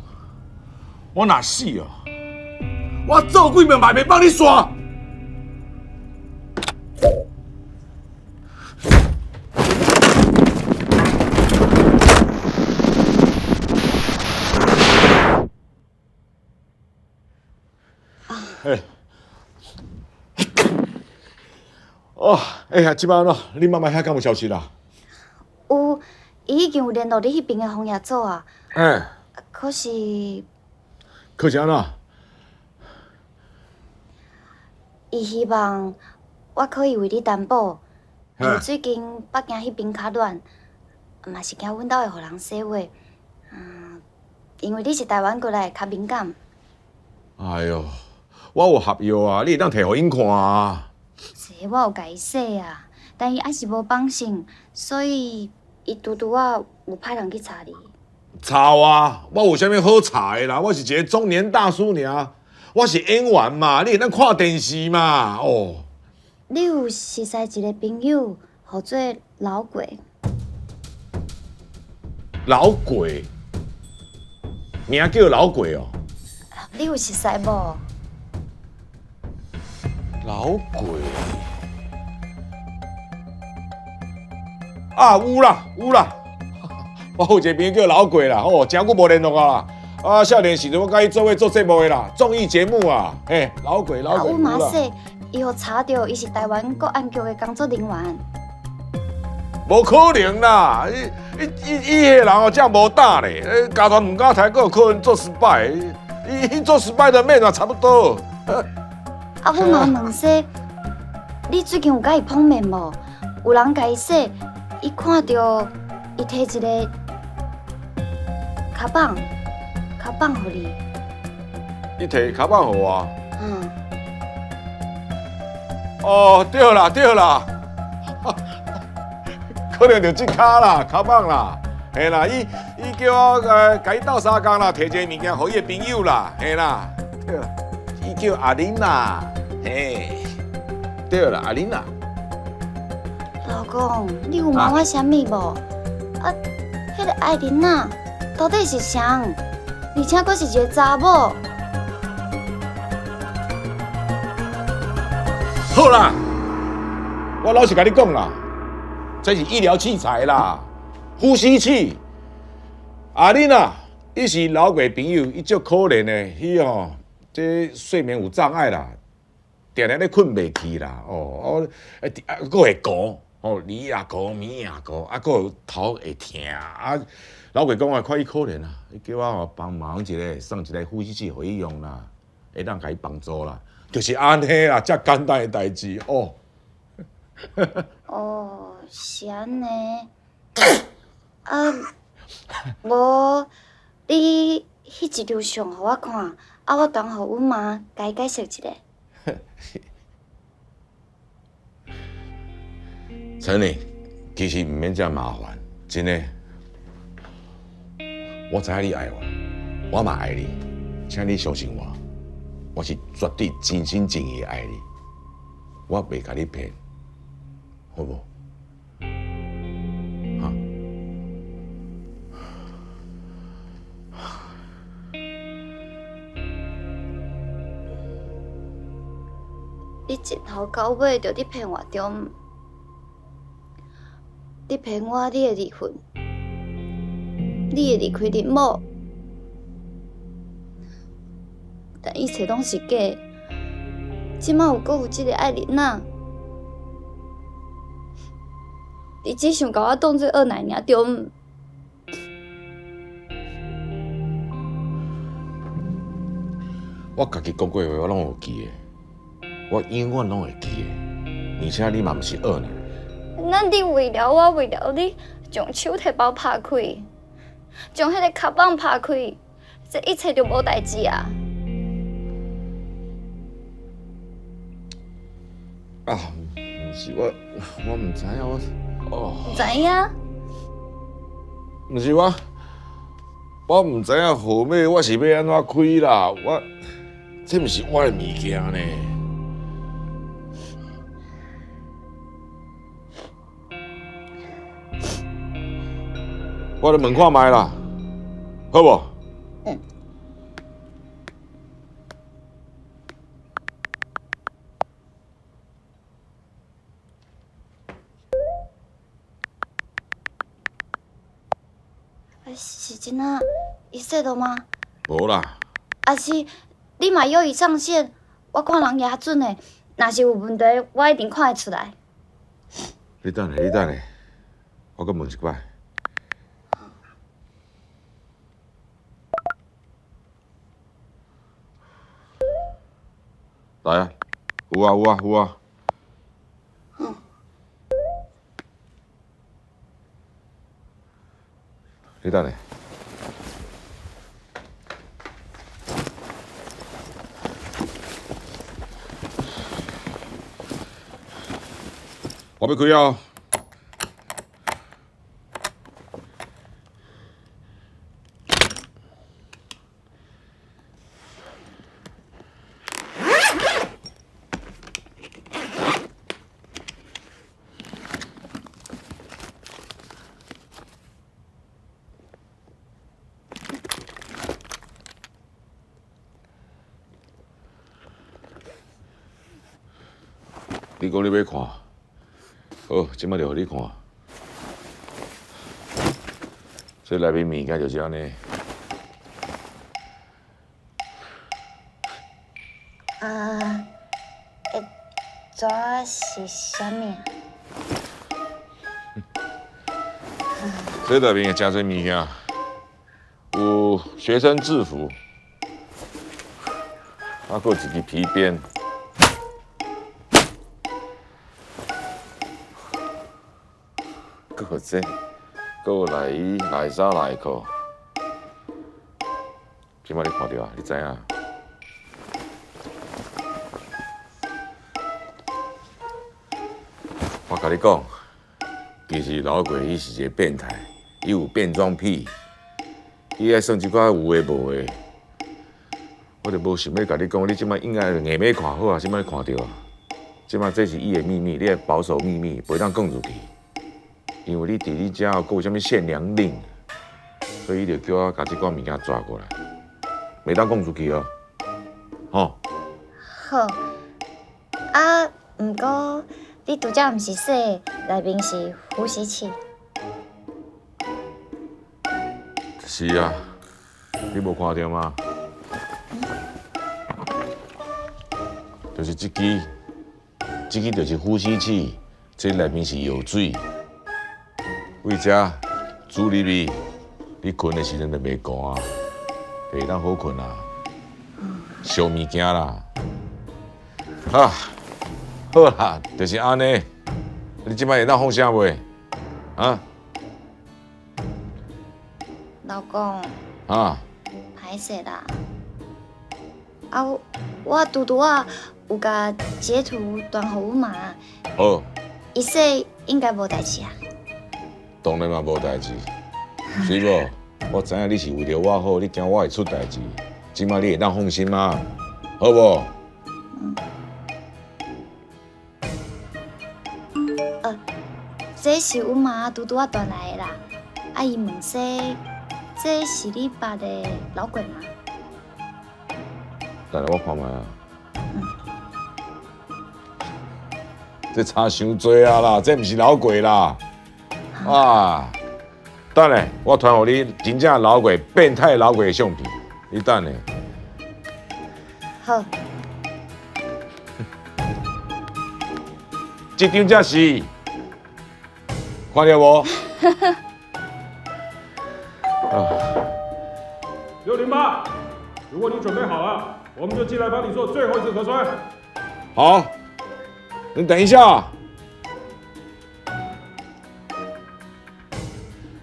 我若死哦，我做鬼命嘛袂放你煞。欸，哦，哎呀，這擺按怎？你媽媽遐敢有消息啦？有，伊已經有聯絡你彼爿的防疫組啊。欸。可是。可是按怎？伊希望我可以為你擔保，因為最近北京彼邊較亂，嘛是驚阮兜會予人洗話。嗯，因為你是台灣過來，較敏感。哎喲，我有合約啊，你會當提予𪜶看啊。這我有共伊說啊，但伊猶是無放心，所以伊拄拄仔有派人去查你。查我？我有啥物好查的啦？我是一個中年大叔爾，我是演員嘛，你會當看電視嘛？哦。你有熟似一個朋友，號做老鬼。老鬼？名叫老鬼哦。你有熟似無？老鬼啊，有啦有啦，我有一個朋友叫老鬼啦，哦，誠久無聯絡啊啦。啊，少年時陣我佮伊做伙做節目的啦，綜藝節目啊，嘿，老鬼老鬼。啊，阮嘛說，伊予查著，伊是台灣國安局的工作人員。無可能啦，伊伊伊伊彼個人哦，遮無膽咧，家傳毋敢提，閣有可能做失敗。伊做失敗的面啊，差不多。啊，阮嘛問說，你最近有佮伊碰面無？有人共伊說，伊看著伊提一个跤板，跤板予你。伊提跤板予我？嗯。哦，對啦對啦，可能就這跤啦，跤板啦，嘿啦，伊叫我共伊鬥相共啦，提一个物件予伊的朋友啦，嘿啦，對啦，伊叫阿玲啦，嘿，對啦，阿玲啦。老公，你有問我啥物無？啊，彼个艾琳娜到底是誰？而且閣是一個查某。好啦，我老實共你講啦，這是醫療器材啦，呼吸器。阿玲啊，伊是老鬼朋友，伊足可憐的，伊吼這睡眠有障礙啦，定定咧睏袂去啦，哦，啊，閣會糊，哦，日也糊，暝也糊，啊，閣有頭會疼，啊，老鬼講啊，看伊可憐啊，伊叫我吼幫忙一下，送一个呼吸器予伊用啦，會當共伊幫助啦，就是按呢啦，遮簡單的代誌哦。哦，是按呢，啊，無你彼一張相予我看，啊，我轉予阮媽，共伊解釋一下。陳玲，其實毋免遮麻煩。真的，我知影你爱我，我嘛爱你，请你相信我，我是绝对真心真意爱你，我袂共你骗，好无？哈？你一头到尾就伫骗我对毋？你骗我，你会离婚，你会离开恁某，但一切拢是假的。这摆有阁有这个爱琳娜，你只想共我当做恶奶尔对毋？我家己讲过的话，我拢有记的，我永远拢会记的。而且你嘛毋是恶奶。那你为了我，为了你，将手提包拍开，将彼个卡板拍开，这一切就无代志啊！啊，毋是我，我毋知影我，哦。毋知影？毋是我，我毋知影号码我是欲按怎开啦，我这毋是我的物件呢。我来问看觅啦，好无？嗯。啊，是真啊？伊说了吗？无啦。啊是，你嘛约伊上线，我看人也准的，若是有问题，我一定看会出来。你等下，你等下，我阁问一摆。来啊，有啊有啊有啊。嗯。你等下。我欲开啊！你讲你欲看，好，这摆就予你看。这内面物件就是按呢。啊，欸，这是啥物啊？这内面有真济物件，有学生制服，啊，阁有一支皮鞭。阁有这，阁有内衣、内衫、内裤。这摆你看著啊，你知影？我共你讲，其实老鬼伊是一个变态，伊有变装癖，伊爱耍这寡有的无的。我就无想欲共你讲，你这摆应该硬欲看好啊，这摆看著啊。这摆这是伊的秘密，你爱保守秘密，袂当讲出去。因为你伫你遮阁有啥物限量令，所以伊就叫我共这寡物件抓过来，袂当讲出去哦，吼。好。啊，毋过你拄才毋是说内面是呼吸器？是啊，你无看著吗？就是这支，这支就是呼吸器，这内面是药水。为遮煮入去，你睏的时阵就袂寒，就会当好睏啊。烧物件啦，啊，好啦，就是按呢。你这摆会当放声袂？啊？老公。啊？歹势啦。啊，我拄拄仔有共截图传予阮妈。好。伊说应该无代志啊。當然嘛無代誌。水某，我知影你是為著我好，你驚我會出代誌。這擺你會當放心嗎？好無？這是阮媽拄拄仔傳來的啦。啊，伊問說，這是你捌的老鬼嗎？等下我看覓啊。這差傷濟啊啦，這毋是老鬼啦。啊，等下我傳予你真正老鬼、變態老鬼的相片，你等下。好。這張才是，看著無？608，如果你準備好了，我們就進來幫你做最後一次核酸。好，你等一下。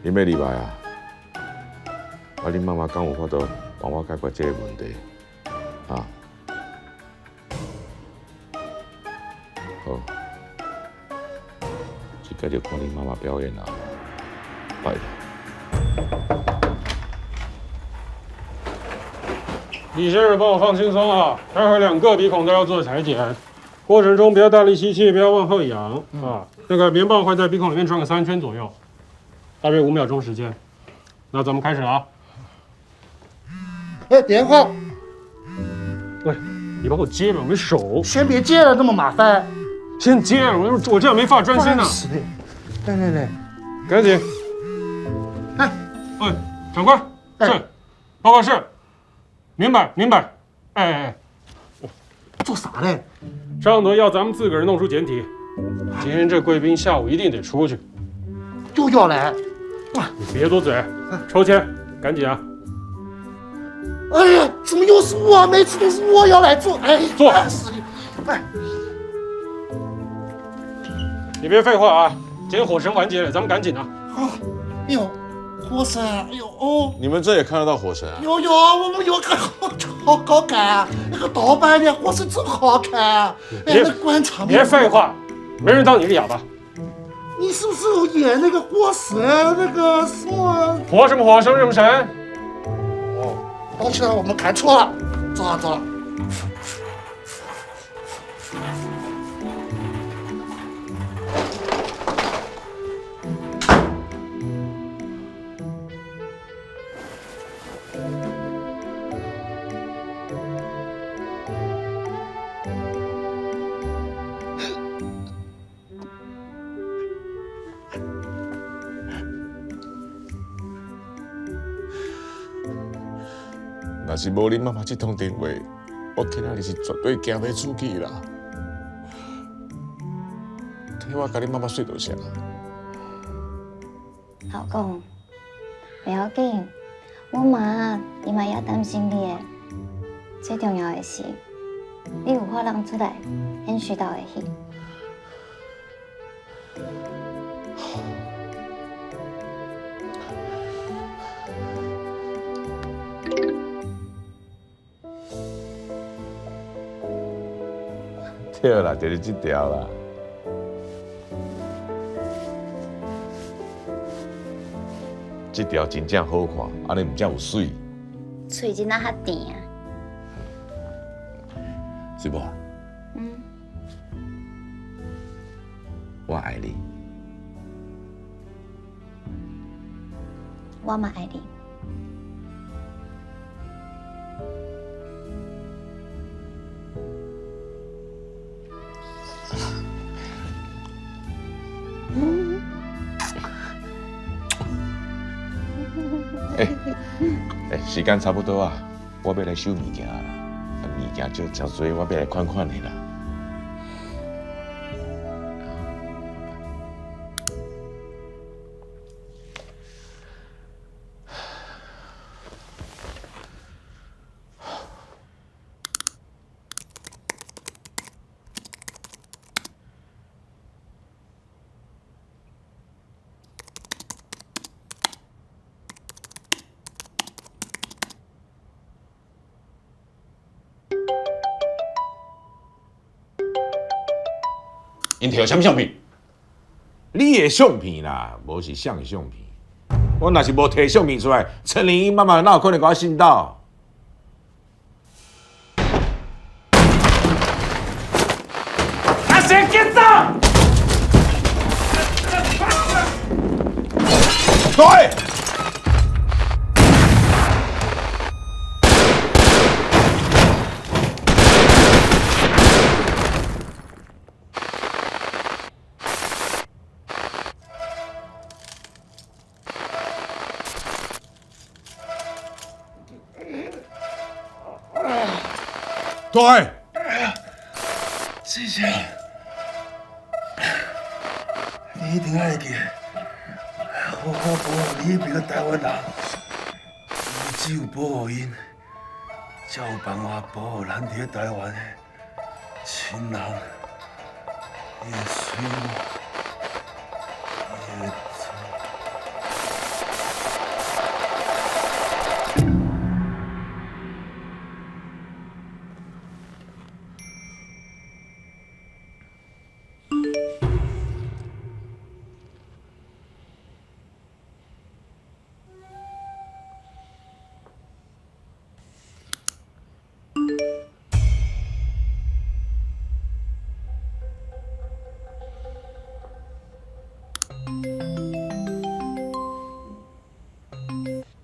你欲入來啊？啊，恁媽媽敢有法度幫我解決這個問題？啊？好，這個就看恁媽媽表演啦，拜託。李先生，幫我放輕鬆啊！待會兩個鼻孔都要做裁剪，過程中不要大力吸氣，不要往後仰啊。那個棉棒會在鼻孔裡面轉個3圈左右，大約5秒鐘時間。那咱們開始了啊！哎，電話。喂，你幫我接吧，我沒手。先別接了，那麼麻煩。先接，我這樣沒法專心呢。是的。來來來，趕緊。哎，喂，長官，是，報告是。明白，明白。哎哎哎，做啥嘞？上頭要咱們自個兒弄出簡體。今天這貴賓下午一定得出去。又要來？你別多嘴，抽籤，趕緊啊！哎呀，怎麼又是我？每次都是我要來做。哎，坐。哎，你別廢話啊！今天火神完結了，咱們趕緊啊！好，哎呦。火神，哎呦哦！你們這也看得到火神啊？有有，我們有看，好好看啊！那個盜版的火神真好看啊！哎，那棺材。別廢話，沒人當你是啞巴。你是不是有演那個火神那個什麼？火什麼火，神什麼神？哦，抱歉，我們看錯了，走了走了。若是無恁媽媽這通電話，我今仔日是絕對行袂出去啦。替我共恁媽媽說多謝。老公，袂要緊，我媽伊嘛也擔心你的。最重要的是，你有法通出來演徐導的戲。對啦，就是這條啦。這條真正好看，按呢毋才有媠。喙真仔較甜啊。水某。嗯。我愛你。我嘛愛你。欸，時間差不多啊，我欲來收物件啦。物件少誠濟，我欲來款款的啦。𪜶摕予啥物相片？你的相片啦，無是誰的相片？我若是無提相片出來，陳玲媽媽哪有可能共我信到？阿賢，緊走！對。對，谢谢，你一定愛記，好好保護你彼邊的台灣人，你只有保護𪜶，才有辦法保護咱佇咧台灣的親人，你的水母，你的。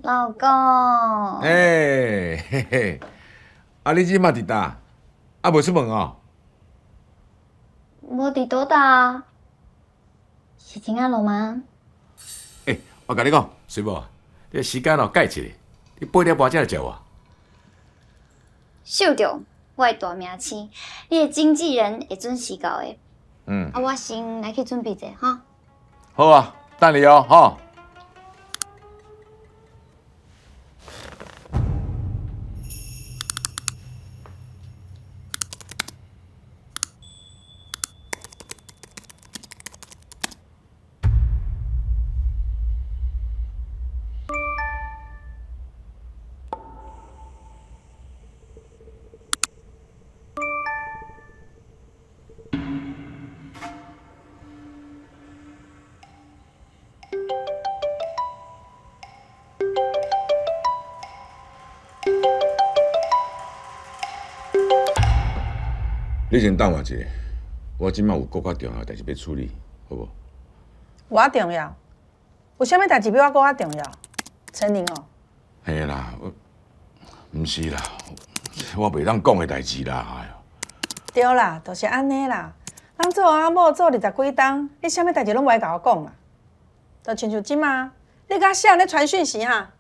老公，欸嘿嘿，啊你這馬佇佗？啊袂出門哦？無佇倒搭，是真阿路嗎？欸，我共你講，水某，你時間哦改一下，你8點半才來接我。收著，我的大明星，你的經紀人會準時到的。嗯。啊，我先來去準備者哈。好啊，等你哦，吼。你先等我一下，我這擺有閣較重要代誌欲處理，好無？我重要？有啥物代誌比我閣較重要？陳寧哦。嘿啦，我毋是啦，我袂當講的代誌啦。哎喲。對啦，就是按呢啦。人做翁仔某做20幾冬，你啥物代誌攏無愛共我講啦。就親像這馬，你佮誰咧傳訊息哈？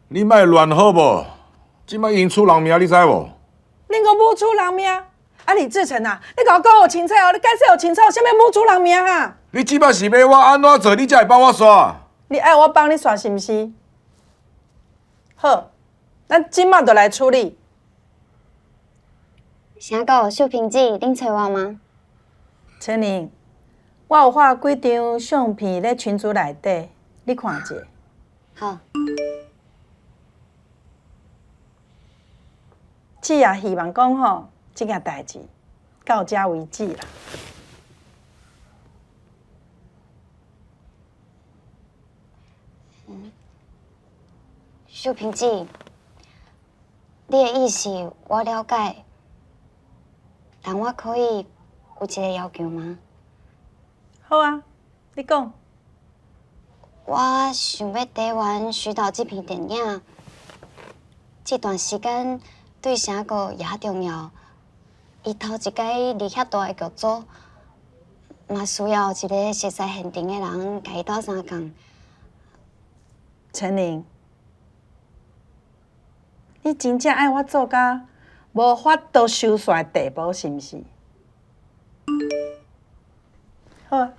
你莫亂好無？這馬已經出人命，你知無？恁講母出人命？啊，李志成啊，你共我講予清楚哦！你解釋予清楚，啥物母出人命啊？你這擺是欲我按怎做，你才會幫我煞？你愛我幫你煞是毋是？好，咱這馬就來處理。啥個？秀萍姐，恁揣我嗎？陳玲，我有發幾張相片咧群組內底，你看一下。好。姊也希望講吼，這件代誌到這為止啦。秀萍姐，你的意思我了解，但我可以有一個要求嗎？好啊，你講。我想欲台灣徐導這片電影，這段時間對啥個也重要。伊頭一擺離遐大的劇組，嘛需要一個熟悉現場的人共伊鬥相共。陳玲，你真正愛我做甲無法度收煞的地步，是毋是？好啊，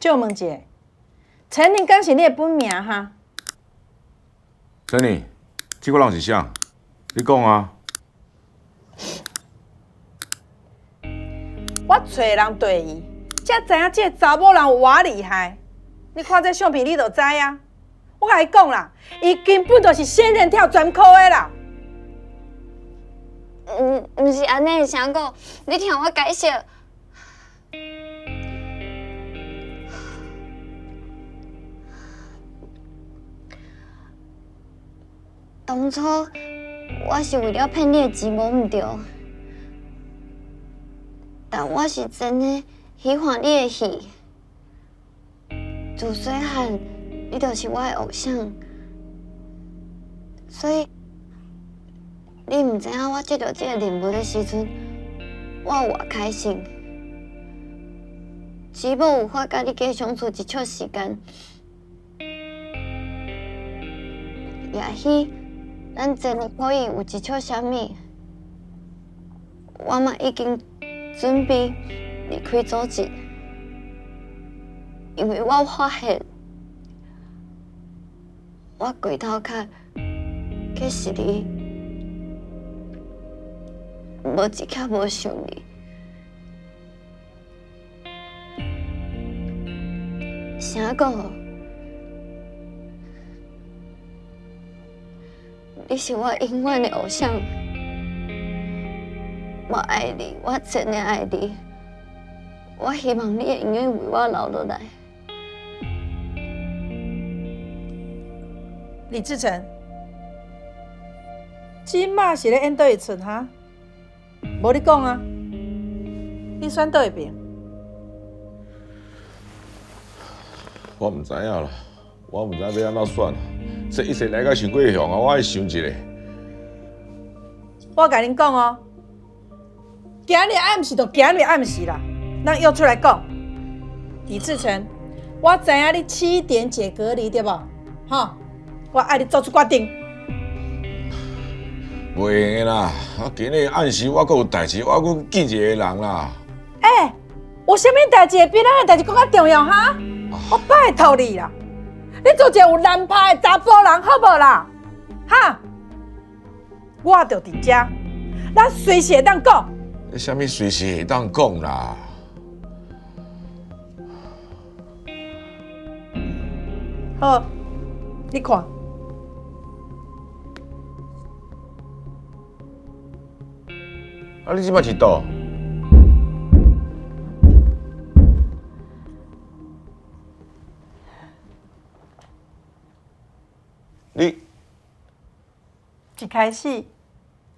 借問一下，陳玲敢是你的本名哈？陳玲，這個人是啥？你講啊！我揣人對伊，才知影這個查某人有偌厲害。你看這相片，你就知啊。我共伊講啦，伊根本就是仙人跳專科的啦。毋是按呢，啥個？你聽我解釋。當初我是為了騙你的錢，無毋對。但我是真的喜歡你的戲，自細漢你就是我的偶像，所以你毋知影我接到這个任務的時陣，我有偌開心。只無有法佮你加相處一撮時間，也許咱真的可以有一撮啥物，我嘛已經準備離開組織，因為我發現我規頭殼其實你無一刻無想你。啥講？你是我永遠的偶像，我愛你，我真的愛你。我希望你會永遠為我留落來。李志成，這馬是咧演佗一齣哈？無你講啊，你選佗一邊？我毋知影啦，我毋知影欲按怎選。這一切來甲傷過雄啊，我愛想一下。我共恁講哦，今日暗時就今日暗時啦，咱約出來講。李志成，我知影你7點解隔離對無？吼，我愛你做出決定。袂用的啦，啊，今日暗時我閣有代誌，我閣見一個人啦。欸，有啥物代誌會比咱的代誌閣較重要哈？我拜託你啦，你做一個有難拍的查埔人好無啦？哈，我就佇遮，咱隨時會當講。你啥物隨時會當講啦？好，你看。啊，你這擺佇佗？你一開始，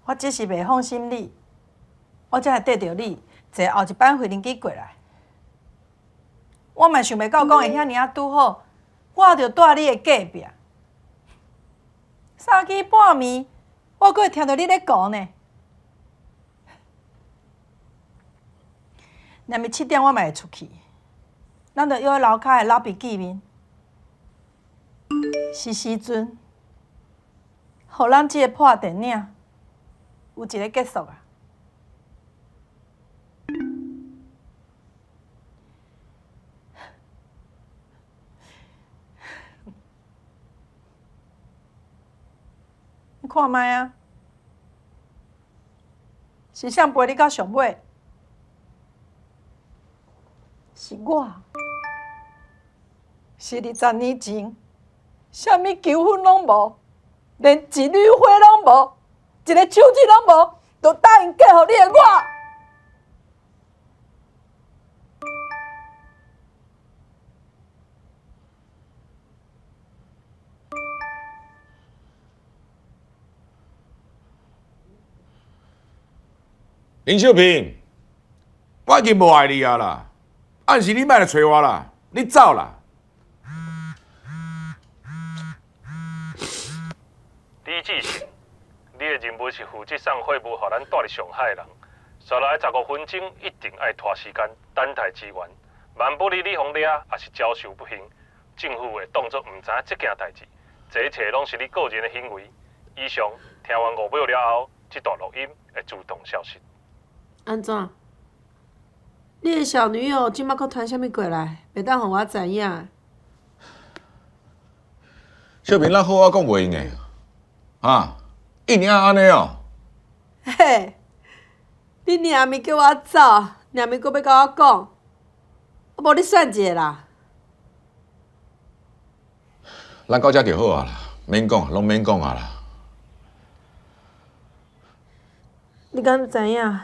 我只是袂放心你，我才會綴著你坐後一班飛行機過來。我嘛想袂到講會遐爾仔拄好，我就蹛你的隔壁。三更半暝，我閣會聽著你咧講呢。若是7點，我嘛會出去，咱就約樓跤的老闆見面。是時陣，予咱這個破電影有一個結束啊！你看覓啊？是誰陪你到上尾？是我，是20年前。啥物求婚攏無，連一縷花攏無，一个手指攏無，就答應嫁予你的我。林秀萍，我已經無愛你啊啦！暗時你莫來揣我啦，你走啦！李志成，你的任務是負責送貨物予咱蹛佇上海的人，紲來15分鐘一定愛拖時間等待支援。萬不利你予掠，抑是遭受不幸，政府會當作毋知影這件代誌，這一切攏是你個人的行為。以上聽完5秒了後，這段錄音會自動消失。按怎？你的小女友這馬閣傳啥物過來？袂當予我知影。秀萍，咱好好講袂用的，啊，一定愛按呢哦。嘿，你娘咪叫我走，娘咪閣欲共我講，啊無你選一个啦。咱到遮就好啊啦，免講，攏免講啊啦。你敢知影？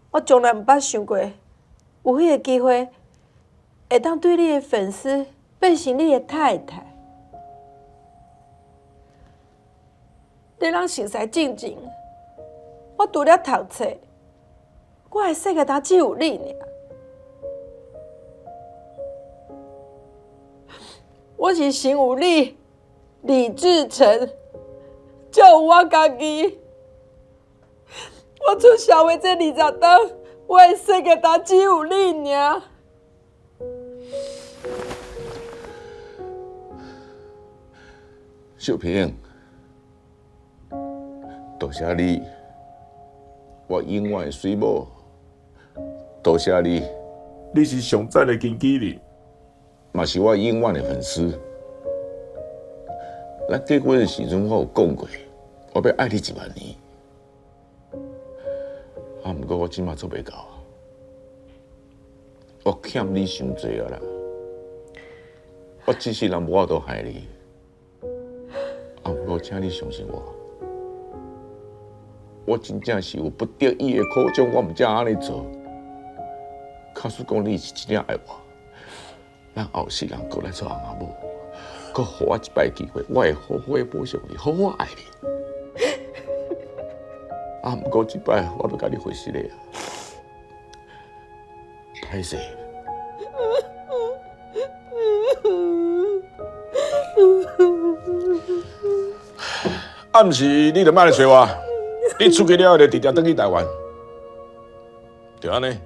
我從來毋捌想過有彼个機會，會當對你的粉絲變成你的太太。伫咱熟似进前，我除了读册，我的世界呾只有你尔。我是先有你，李志成，才有我家己。我出社会这20冬，我的世界呾只有你尔。秀萍，多谢你，我永远的水某。多谢你，你是上赞的经纪人，嘛是我永远的粉丝。咱结婚的时阵，我有讲过，我欲爱你1万年。啊，毋过我这马做袂到，我欠你伤济啊啦。我这世人无法度害你。啊！毋过，请你相信我，我真正是有不得已的苦衷，我毋才按呢做。假使讲你是真正爱我，咱后世人阁来做翁仔某，阁予我一摆机会，我会好好的补偿你，好好爱你。啊！毋过这摆我欲共你回失礼啊，歹势。啊，毋是你就莫来揣我，你出去了后就直接转去台湾，就按呢。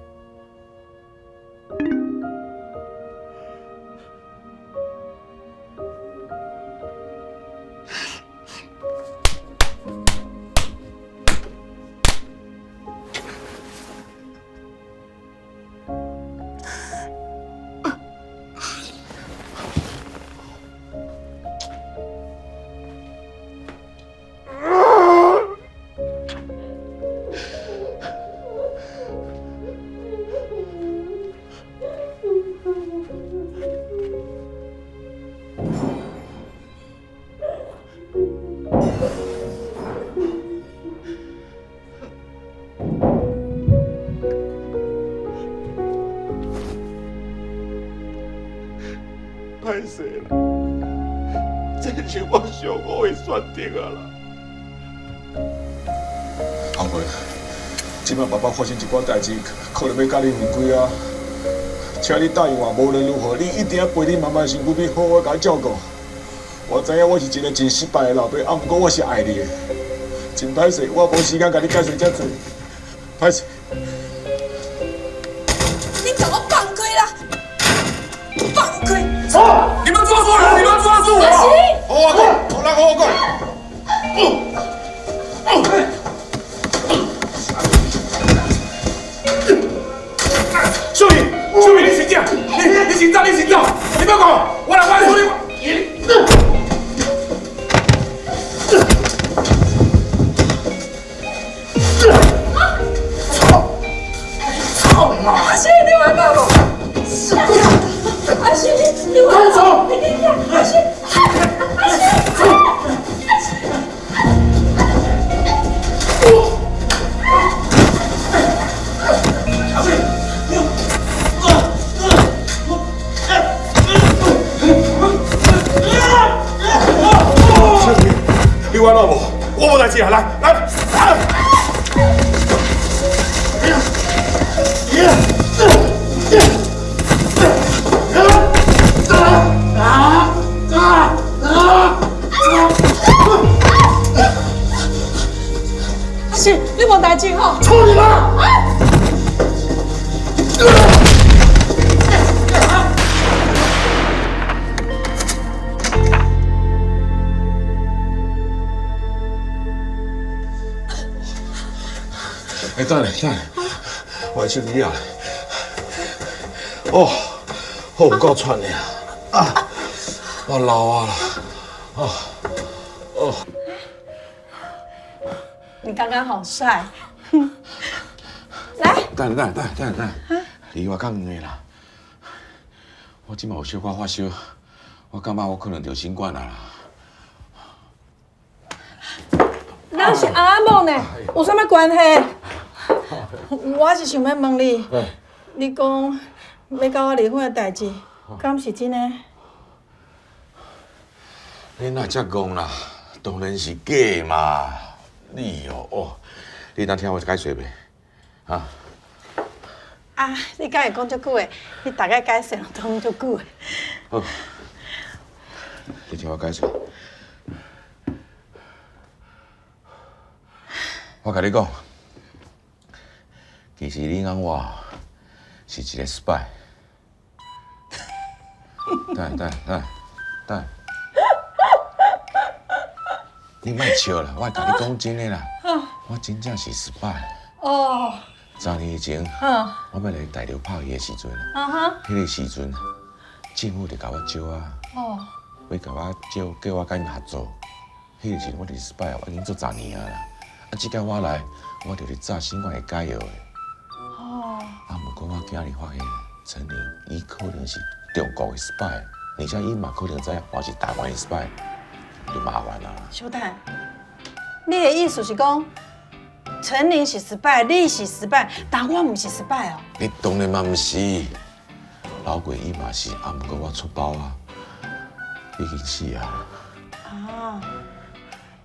歹势啦，这是我上好的选择啊啦。阿妹，这摆爸爸发生一寡代志，可能欲佮你分开啊。请你答应我，无论如何，你一定要陪你妈妈的身躯边，好好共照顾。我知影我是一个真失败的老爸，啊，毋过我是爱你的。真歹势，我无时间共你解释遮济，歹势。你共我放开啦！放开！哦，你們抓住人！你們抓住我！好好講，好，咱好好講。秀敏，秀敏，你先走，你先走，你先走，你莫講，我來，我來處理。操！阿星，你有看無？阿星，你有看無？你緊起，阿星，阿星，阿星。你有按怎無？我無代誌啊！來來來！阿星，你無代誌吼？操你媽！欸，等下，等下，我的手机啊！哦，好有够喘的啊！我老啊啦！哦哦，你刚刚好帥。來，等下，等下，等下，等下，離我較遠的啦。我這馬有小可發燒，我感覺我可能著新冠啊啦。咱是翁仔某呢，有啥物關係？我是想欲問你，你講欲佮我離婚的代誌，敢是真的？你哪遮戇啦？當然是假嘛！你哦哦，你當聽我解說袂？啊？啊，你敢會講足久的？你逐擺解釋攏講足久的。好，你聽我解說。我共你講，其實你翁我是一個 spy。等等等等，你莫笑啦，我共你講真的啦，我真正是 spy。哦。十年前，我欲來大陸拍戲的時陣，彼个時陣，政府就共我招啊，欲共我招，叫我佮𪜶合作。彼个時陣我就是 spy，我已經做十年啊啦。啊，這擺我來，我就是炸新冠會解藥的。哦。啊，毋過我今日發現，陳玲伊可能是中國的 spy，而且伊嘛可能知影我是台灣的 spy，就麻煩啊。小等，你的意思是講，陳玲是 spy，你是 spy，但我毋是 spy 哦。你當然嘛毋是，老鬼伊嘛是，啊，毋過我出包啊，已經死啊。啊。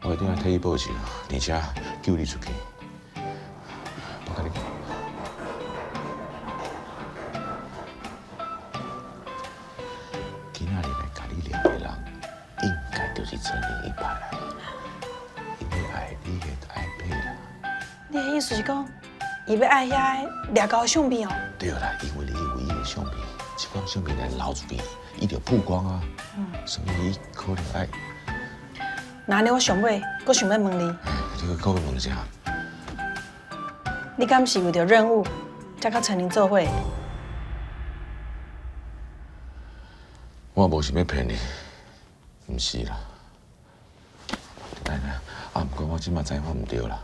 我一定要替伊報仇，而且救你出去。我共你講，今仔日來共你掠的人，應該就是陳玲伊派來的，伊欲愛你的 iPad 啦。你的意思是講，伊欲愛遐个掠猴相片哦？對啦，因為你有伊的相片，這款相片來流出去，伊就曝光啊。所以伊可能愛。那呢，我上尾閣想欲問你。你閣欲問啥？你敢是為著任務才佮陳玲做伙？我無想欲騙你，毋是啦。來來，啊，毋過我這馬知影我毋對啦，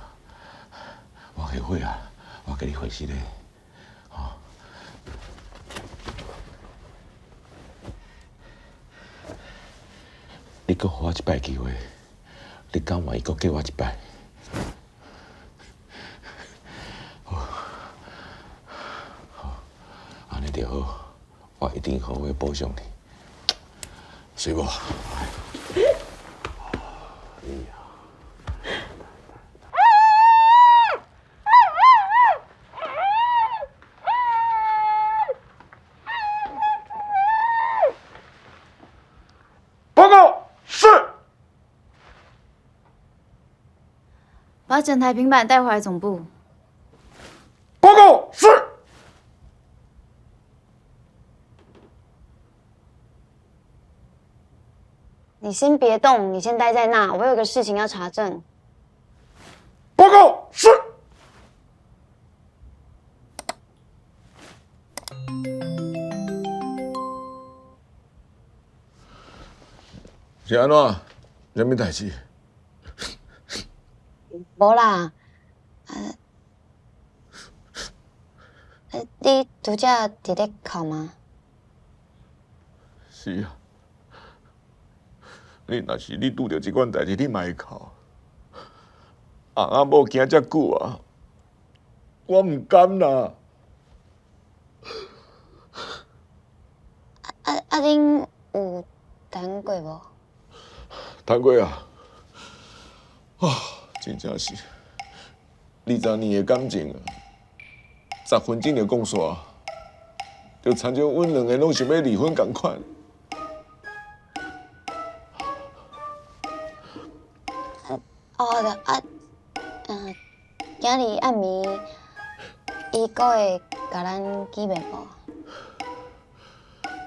我後悔啊，我共你回信咧，吼。你閣予我一擺機會。你敢願意閣過我一擺？好，好，按呢就好，我一定好好補償你，水無？報告是。把整台平板帶回來總部。報告是。你先別動，你先待在那，我有個事情要查證。報告是。是按怎？啥物代誌？無啦，你拄才佇咧哭嗎？是啊，你若是你拄著這款代誌，你嘛會哭。翁仔某行遮久啊，我毋甘啦。恁有談過無？談過啊，啊，真正是20年的感情啊，10分鐘就講煞，就親像阮兩個攏想欲離婚仝款。哦，啊，今日暗暝，伊閣會共咱見面無？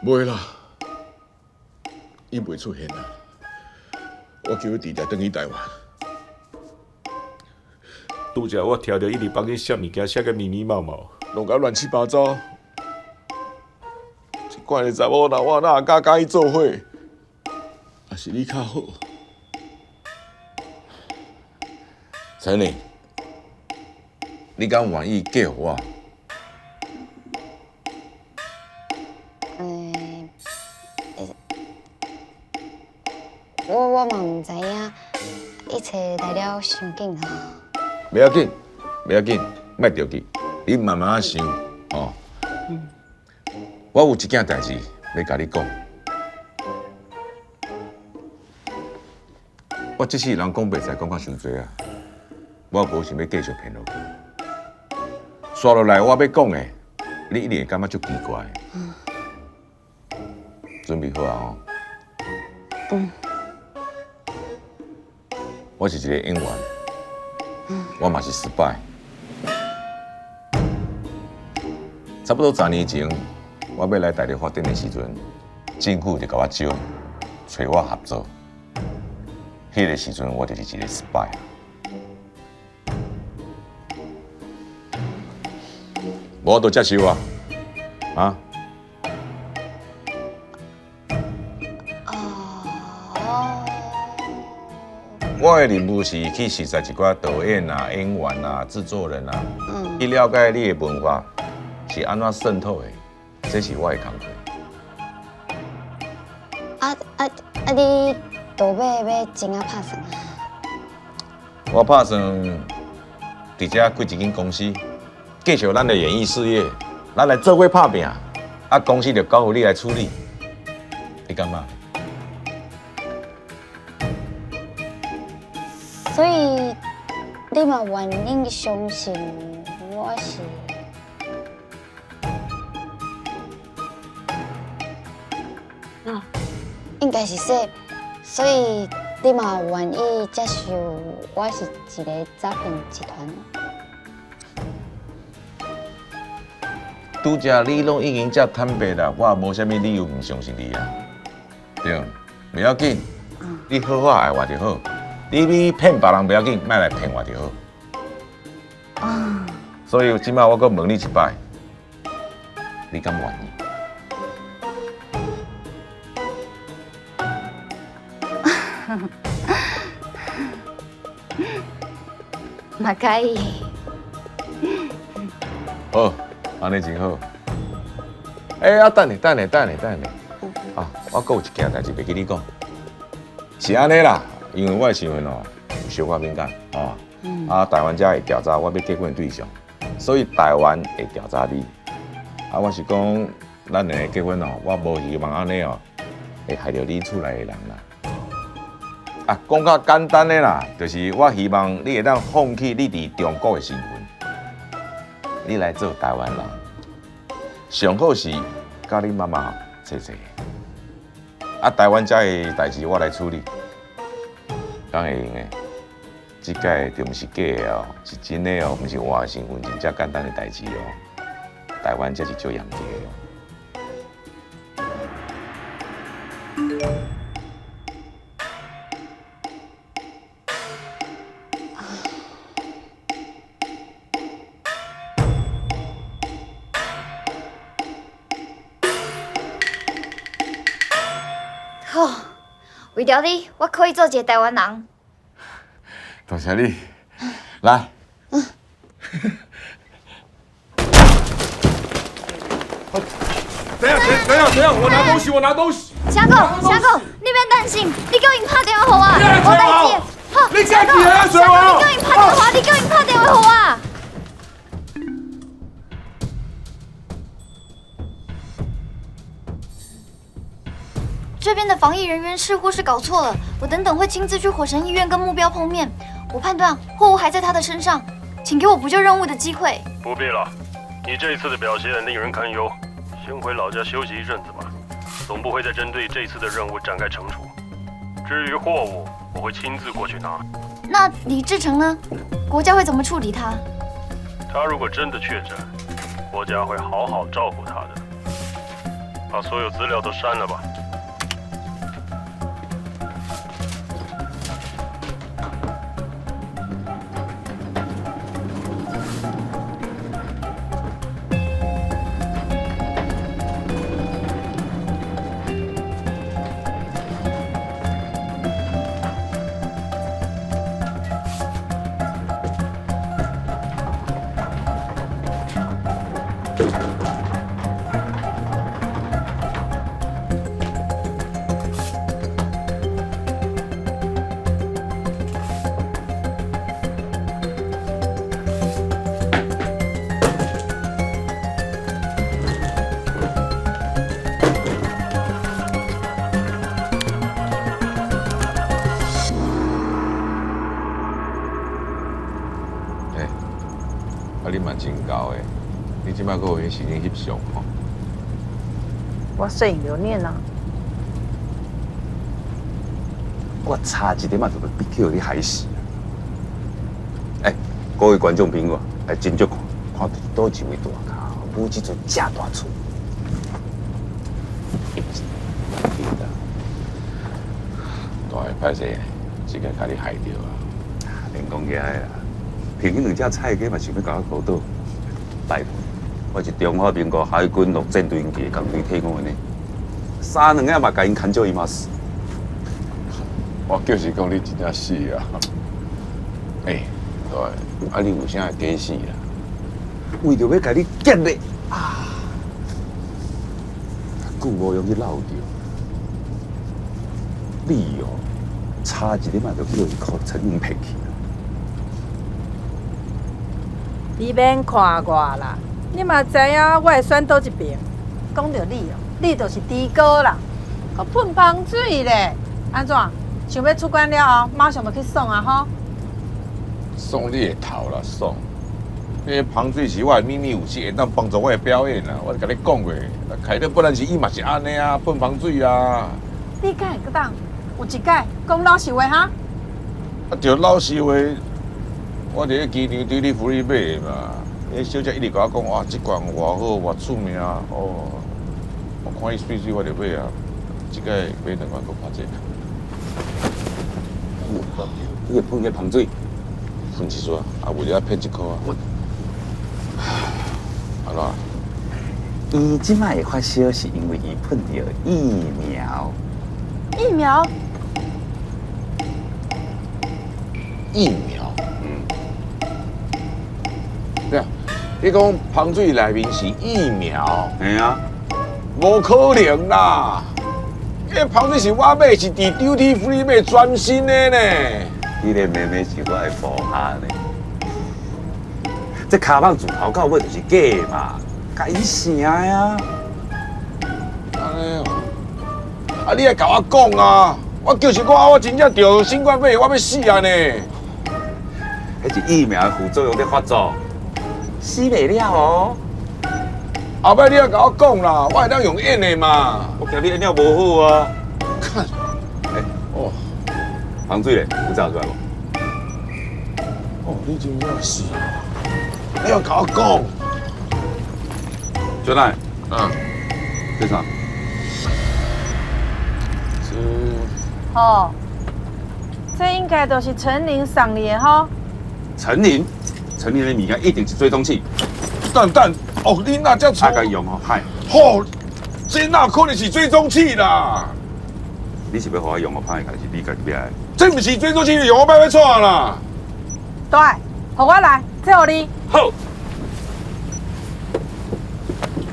袂啦，伊袂出現啦。我叫伊直接轉去台灣。拄才我聽著伊佇房間寫物件，寫甲密密麻麻，弄甲亂七八糟。這款的查某人，我哪會敢佮伊做伙？也是你較好。陳玲，你敢願意嫁予我？我嘛毋知影，一切來了傷緊吼。袂要緊，袂要緊，莫著急，你慢慢仔想，吼。我有一件代誌欲共你講。我這世人講白菜講較傷濟啊，我無想欲繼續騙落去。煞落來我欲講的，你一定會感覺足奇怪的。準備好啊吼？嗯。我是一個演員，我嘛是 spy。差不多10年前，我欲來大陸發展的時陣，政府就共我招，揣我合作。彼個時陣，我就是一個 spy。無法度接受啊！啊？哦。我的任務是去熟識一寡導演啊、演員啊、製作人啊，去了解你的文化是按怎滲透的，這是我的工課。啊啊啊！你倒尾欲怎仔拍算？我拍算佇遮開一間公司，繼續咱的演藝事業，咱來做伙拍拚，啊，公司就交予你來處理，你感覺？所以你嘛願意相信我是？啊，應該是說，所以你嘛願意接受我是一個詐騙集團？拄才你攏已經遮坦白啦，我也無啥物理由毋相信你啊。對，袂要緊，你好好愛我就好。你比騙別人袂要緊，莫來騙我就好。啊。所以這擺我閣問你一擺，你敢願意？嘛可以。好，按呢真好。欸，啊，等下，等下，等下，等下。啊，我閣有一件代誌袂記你講，是按呢啦，因為我的身份哦有小可敏感啊，啊，台灣才會調查我欲結婚的對象，所以台灣會調查你。啊，我是講，咱兩個結婚哦，我無希望按呢哦，會害著你厝內的人啦。啊，講較簡單的啦，就是我希望你會當放棄你佇中國的身份，你來做台灣人，上好是佮你媽媽齊齊。啊，台灣遮的代誌我來處理，敢會用的？這擺就毋是假的哦，是真的哦，毋是換身份證遮簡單的代誌哦。台灣這是足嚴格的哦。好，為著你，我可以做一個台灣人。多謝你，來。等下，等下，等下，我拿東西，我拿東西。翔哥，翔哥，你免擔心，你叫𪜶拍電話予我，無代誌。好，你家己來翔哥，你叫𪜶拍電話，你叫𪜶拍電話予我。這邊的防疫人員似乎是搞錯了，我等等會親自去火神醫院跟目標碰面。我判斷貨物還在他的身上，請給我補救任務的機會。不必了，你這次的表現令人堪憂，先回老家休息一陣子吧。總部會再針對這次的任務展開懲處。至於貨物，我會親自過去拿。那李志成呢？國家會怎麼處理他？他如果真的確診，國家會好好照顧他的。把所有資料都刪了吧。啊，你嘛真𠢕的，你這擺閣有閒時間翕相吼？我攝影留念啊。我差一點仔就欲去予你害死。欸，各位觀眾朋友，來斟酌看，看佗一位大咖，舞這陣遮大喙。大个歹勢，這个共你害著啊！免講起來啦，憑彼兩隻菜雞嘛想欲共我苦倒。拜託，我是中華民國海軍陸戰隊的港隊退伍的呢，三兩下嘛共𪜶牽少伊嘛死。我就是講你真正死啊！欸，對，啊你有啥會假死啦？為著欲共你結咧啊，久無用去落著，你哦，差一點仔就去予彼箍陳寧騙去。你免看我啦，你嘛知影我會選佗一邊。講著你哦，你就是豬哥啦，閣噴芳水咧，按怎？想欲出關了後，馬上就去爽啊吼！爽你的頭啦，爽！彼芳水是我的秘密武器，會當幫助我的表演啦。我就共你講過，凱特·布蘭奇伊嘛是按呢啊，噴芳水啊。你敢會閣當有一擺講老實話哈？啊，著老實話，我佇咧機場 duty free 買的嘛。彼小姐一直共我講，哇，這罐偌好，偌出名哦。我看伊媠媠，我就買啊。這擺買兩罐閣拍這。你會噴彼芳水？噴一撮，啊，無就愛噴一箍啊。按怎？伊這擺會發燒，是因為伊噴著疫苗。疫苗？疫苗？嗯。對啊，你講芳水內面是疫苗？嘿啊。無可能啦！彼芳水是我買，是佇 duty free 買全新的呢。彼个妹妹是我的部下呢。這跤蠓自頭到尾就是假的嘛，共𪜶成的啊。按呢哦，啊你來共我講啊！我就是我，我真正著新冠肺炎，我欲死啊呢！彼是疫苗的副作用咧發作，死袂了哦。後擺你愛共我講啦，我會當用演的嘛。我驚你演了無好啊。看，欸，哦，芳水咧，有查出來無？哦，你真正是，你欲共我講。小奈，嗯，這啥？這，吼，這應該就是陳寧送你的吼。陳寧，陳寧的物件一定是追蹤器。等等，哦，你若遮錯？啊，共用予歹。吼，這哪可能是追蹤器啦？你是欲予我用予歹，還是你家己欲愛？這毋是追蹤器，用予歹欲創啦？對，予我來，這予你。好。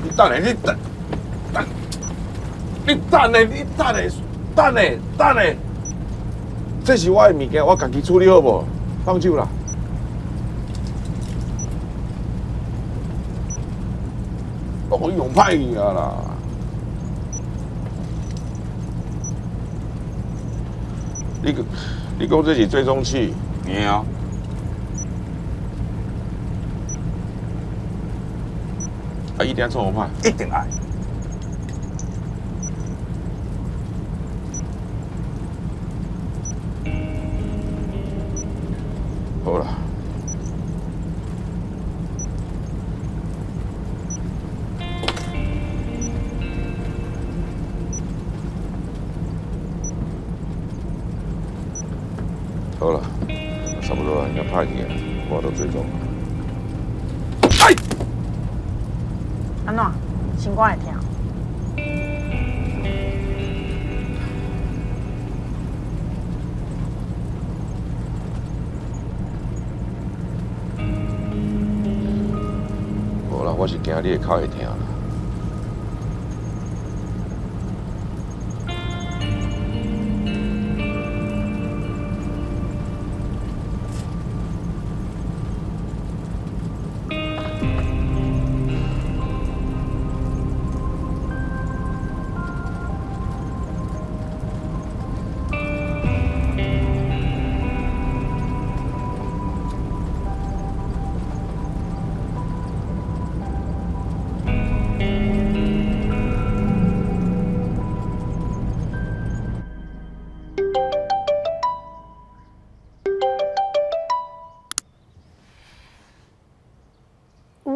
你等下，你等，等，你等下，你等下，等下，等下。這是我的物件，我家己處理好無？放手啦。我予伊用歹去啊啦！你講這是追蹤器？對啊。啊，一定創予歹？一定愛。好啦。好了，差不多了，應該歹去啊，我都追蹤了。哎！按怎？心肝會疼？無啦，我是驚你的跤會疼啦。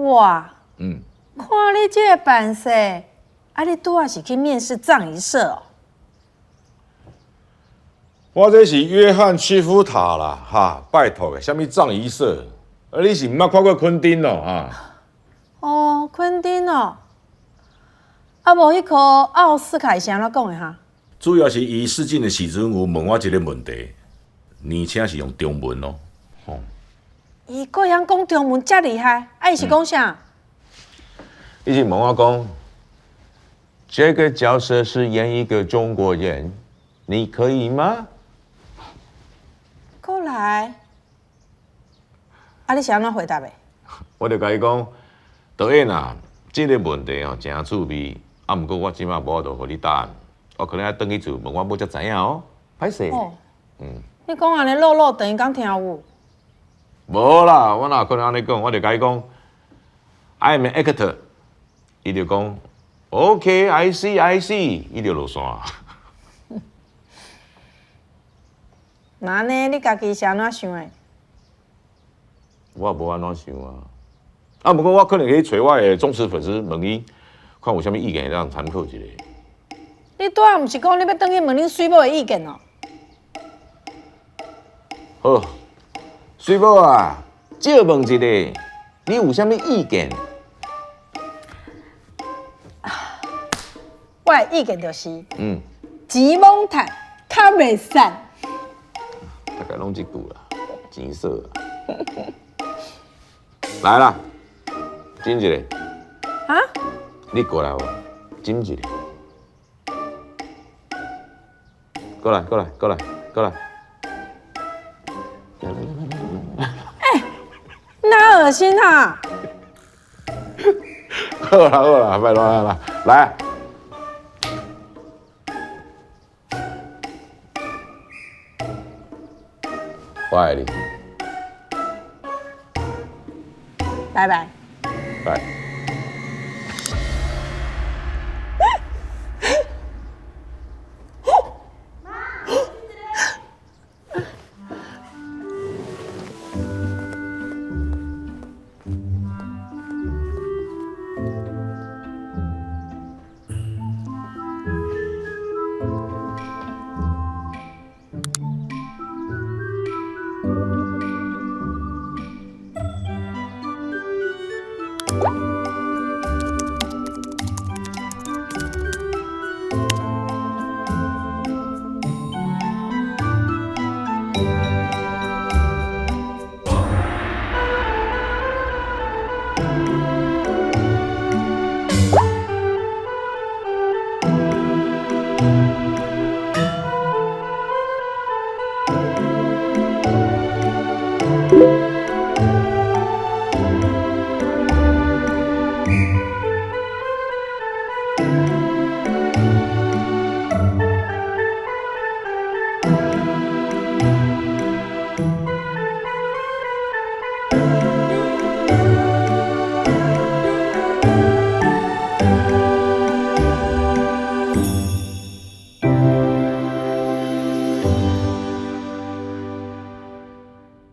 哇，看你這个扮勢，啊，你拄仔是去面試葬儀社哦？我這是約翰屈服塔啦，哈，拜託的，啥物葬儀社？啊，你是毋捌看過昆汀哦，哈？哦，昆汀哦，啊無彼箍奧斯卡是按怎講的哈？主要是伊試鏡的時陣有問我一个問題，而且是用中文哦。伊閣曉講中文遮厲害，啊伊是講啥？伊是問我講，這個角色是演一個中國人，你可以嗎？過來，啊你是按怎回答的？我就共伊講，導演啊，這个問題哦誠趣味，啊，毋過我這馬無法度予你答案，我可能愛轉去厝問我某才知影哦。歹勢。哦。你講按呢落落長，伊敢聽有？無啦，我哪有可能按呢講？我就共伊講，I'm an actor。伊就講，OK，I see，I see，伊就落線。那按呢，你家己是按怎想的？我無按怎想啊。啊，毋過我可能去揣我的忠實粉絲問伊，看有啥物意見會當參考一下。你拄仔毋是講你欲轉去問恁媠某的意見哦？好，媠某啊，借問一下，你有啥物意見？我的意見就是，錢罔趁，較袂散。大概攏這句啦，錢少啊。來啦，斟一个。啊？你過來哦，斟一个。過來，過來，過來，過來。欸，哪噁心啊！好啦好啦，拜託啦，來。我愛你。拜拜。拜。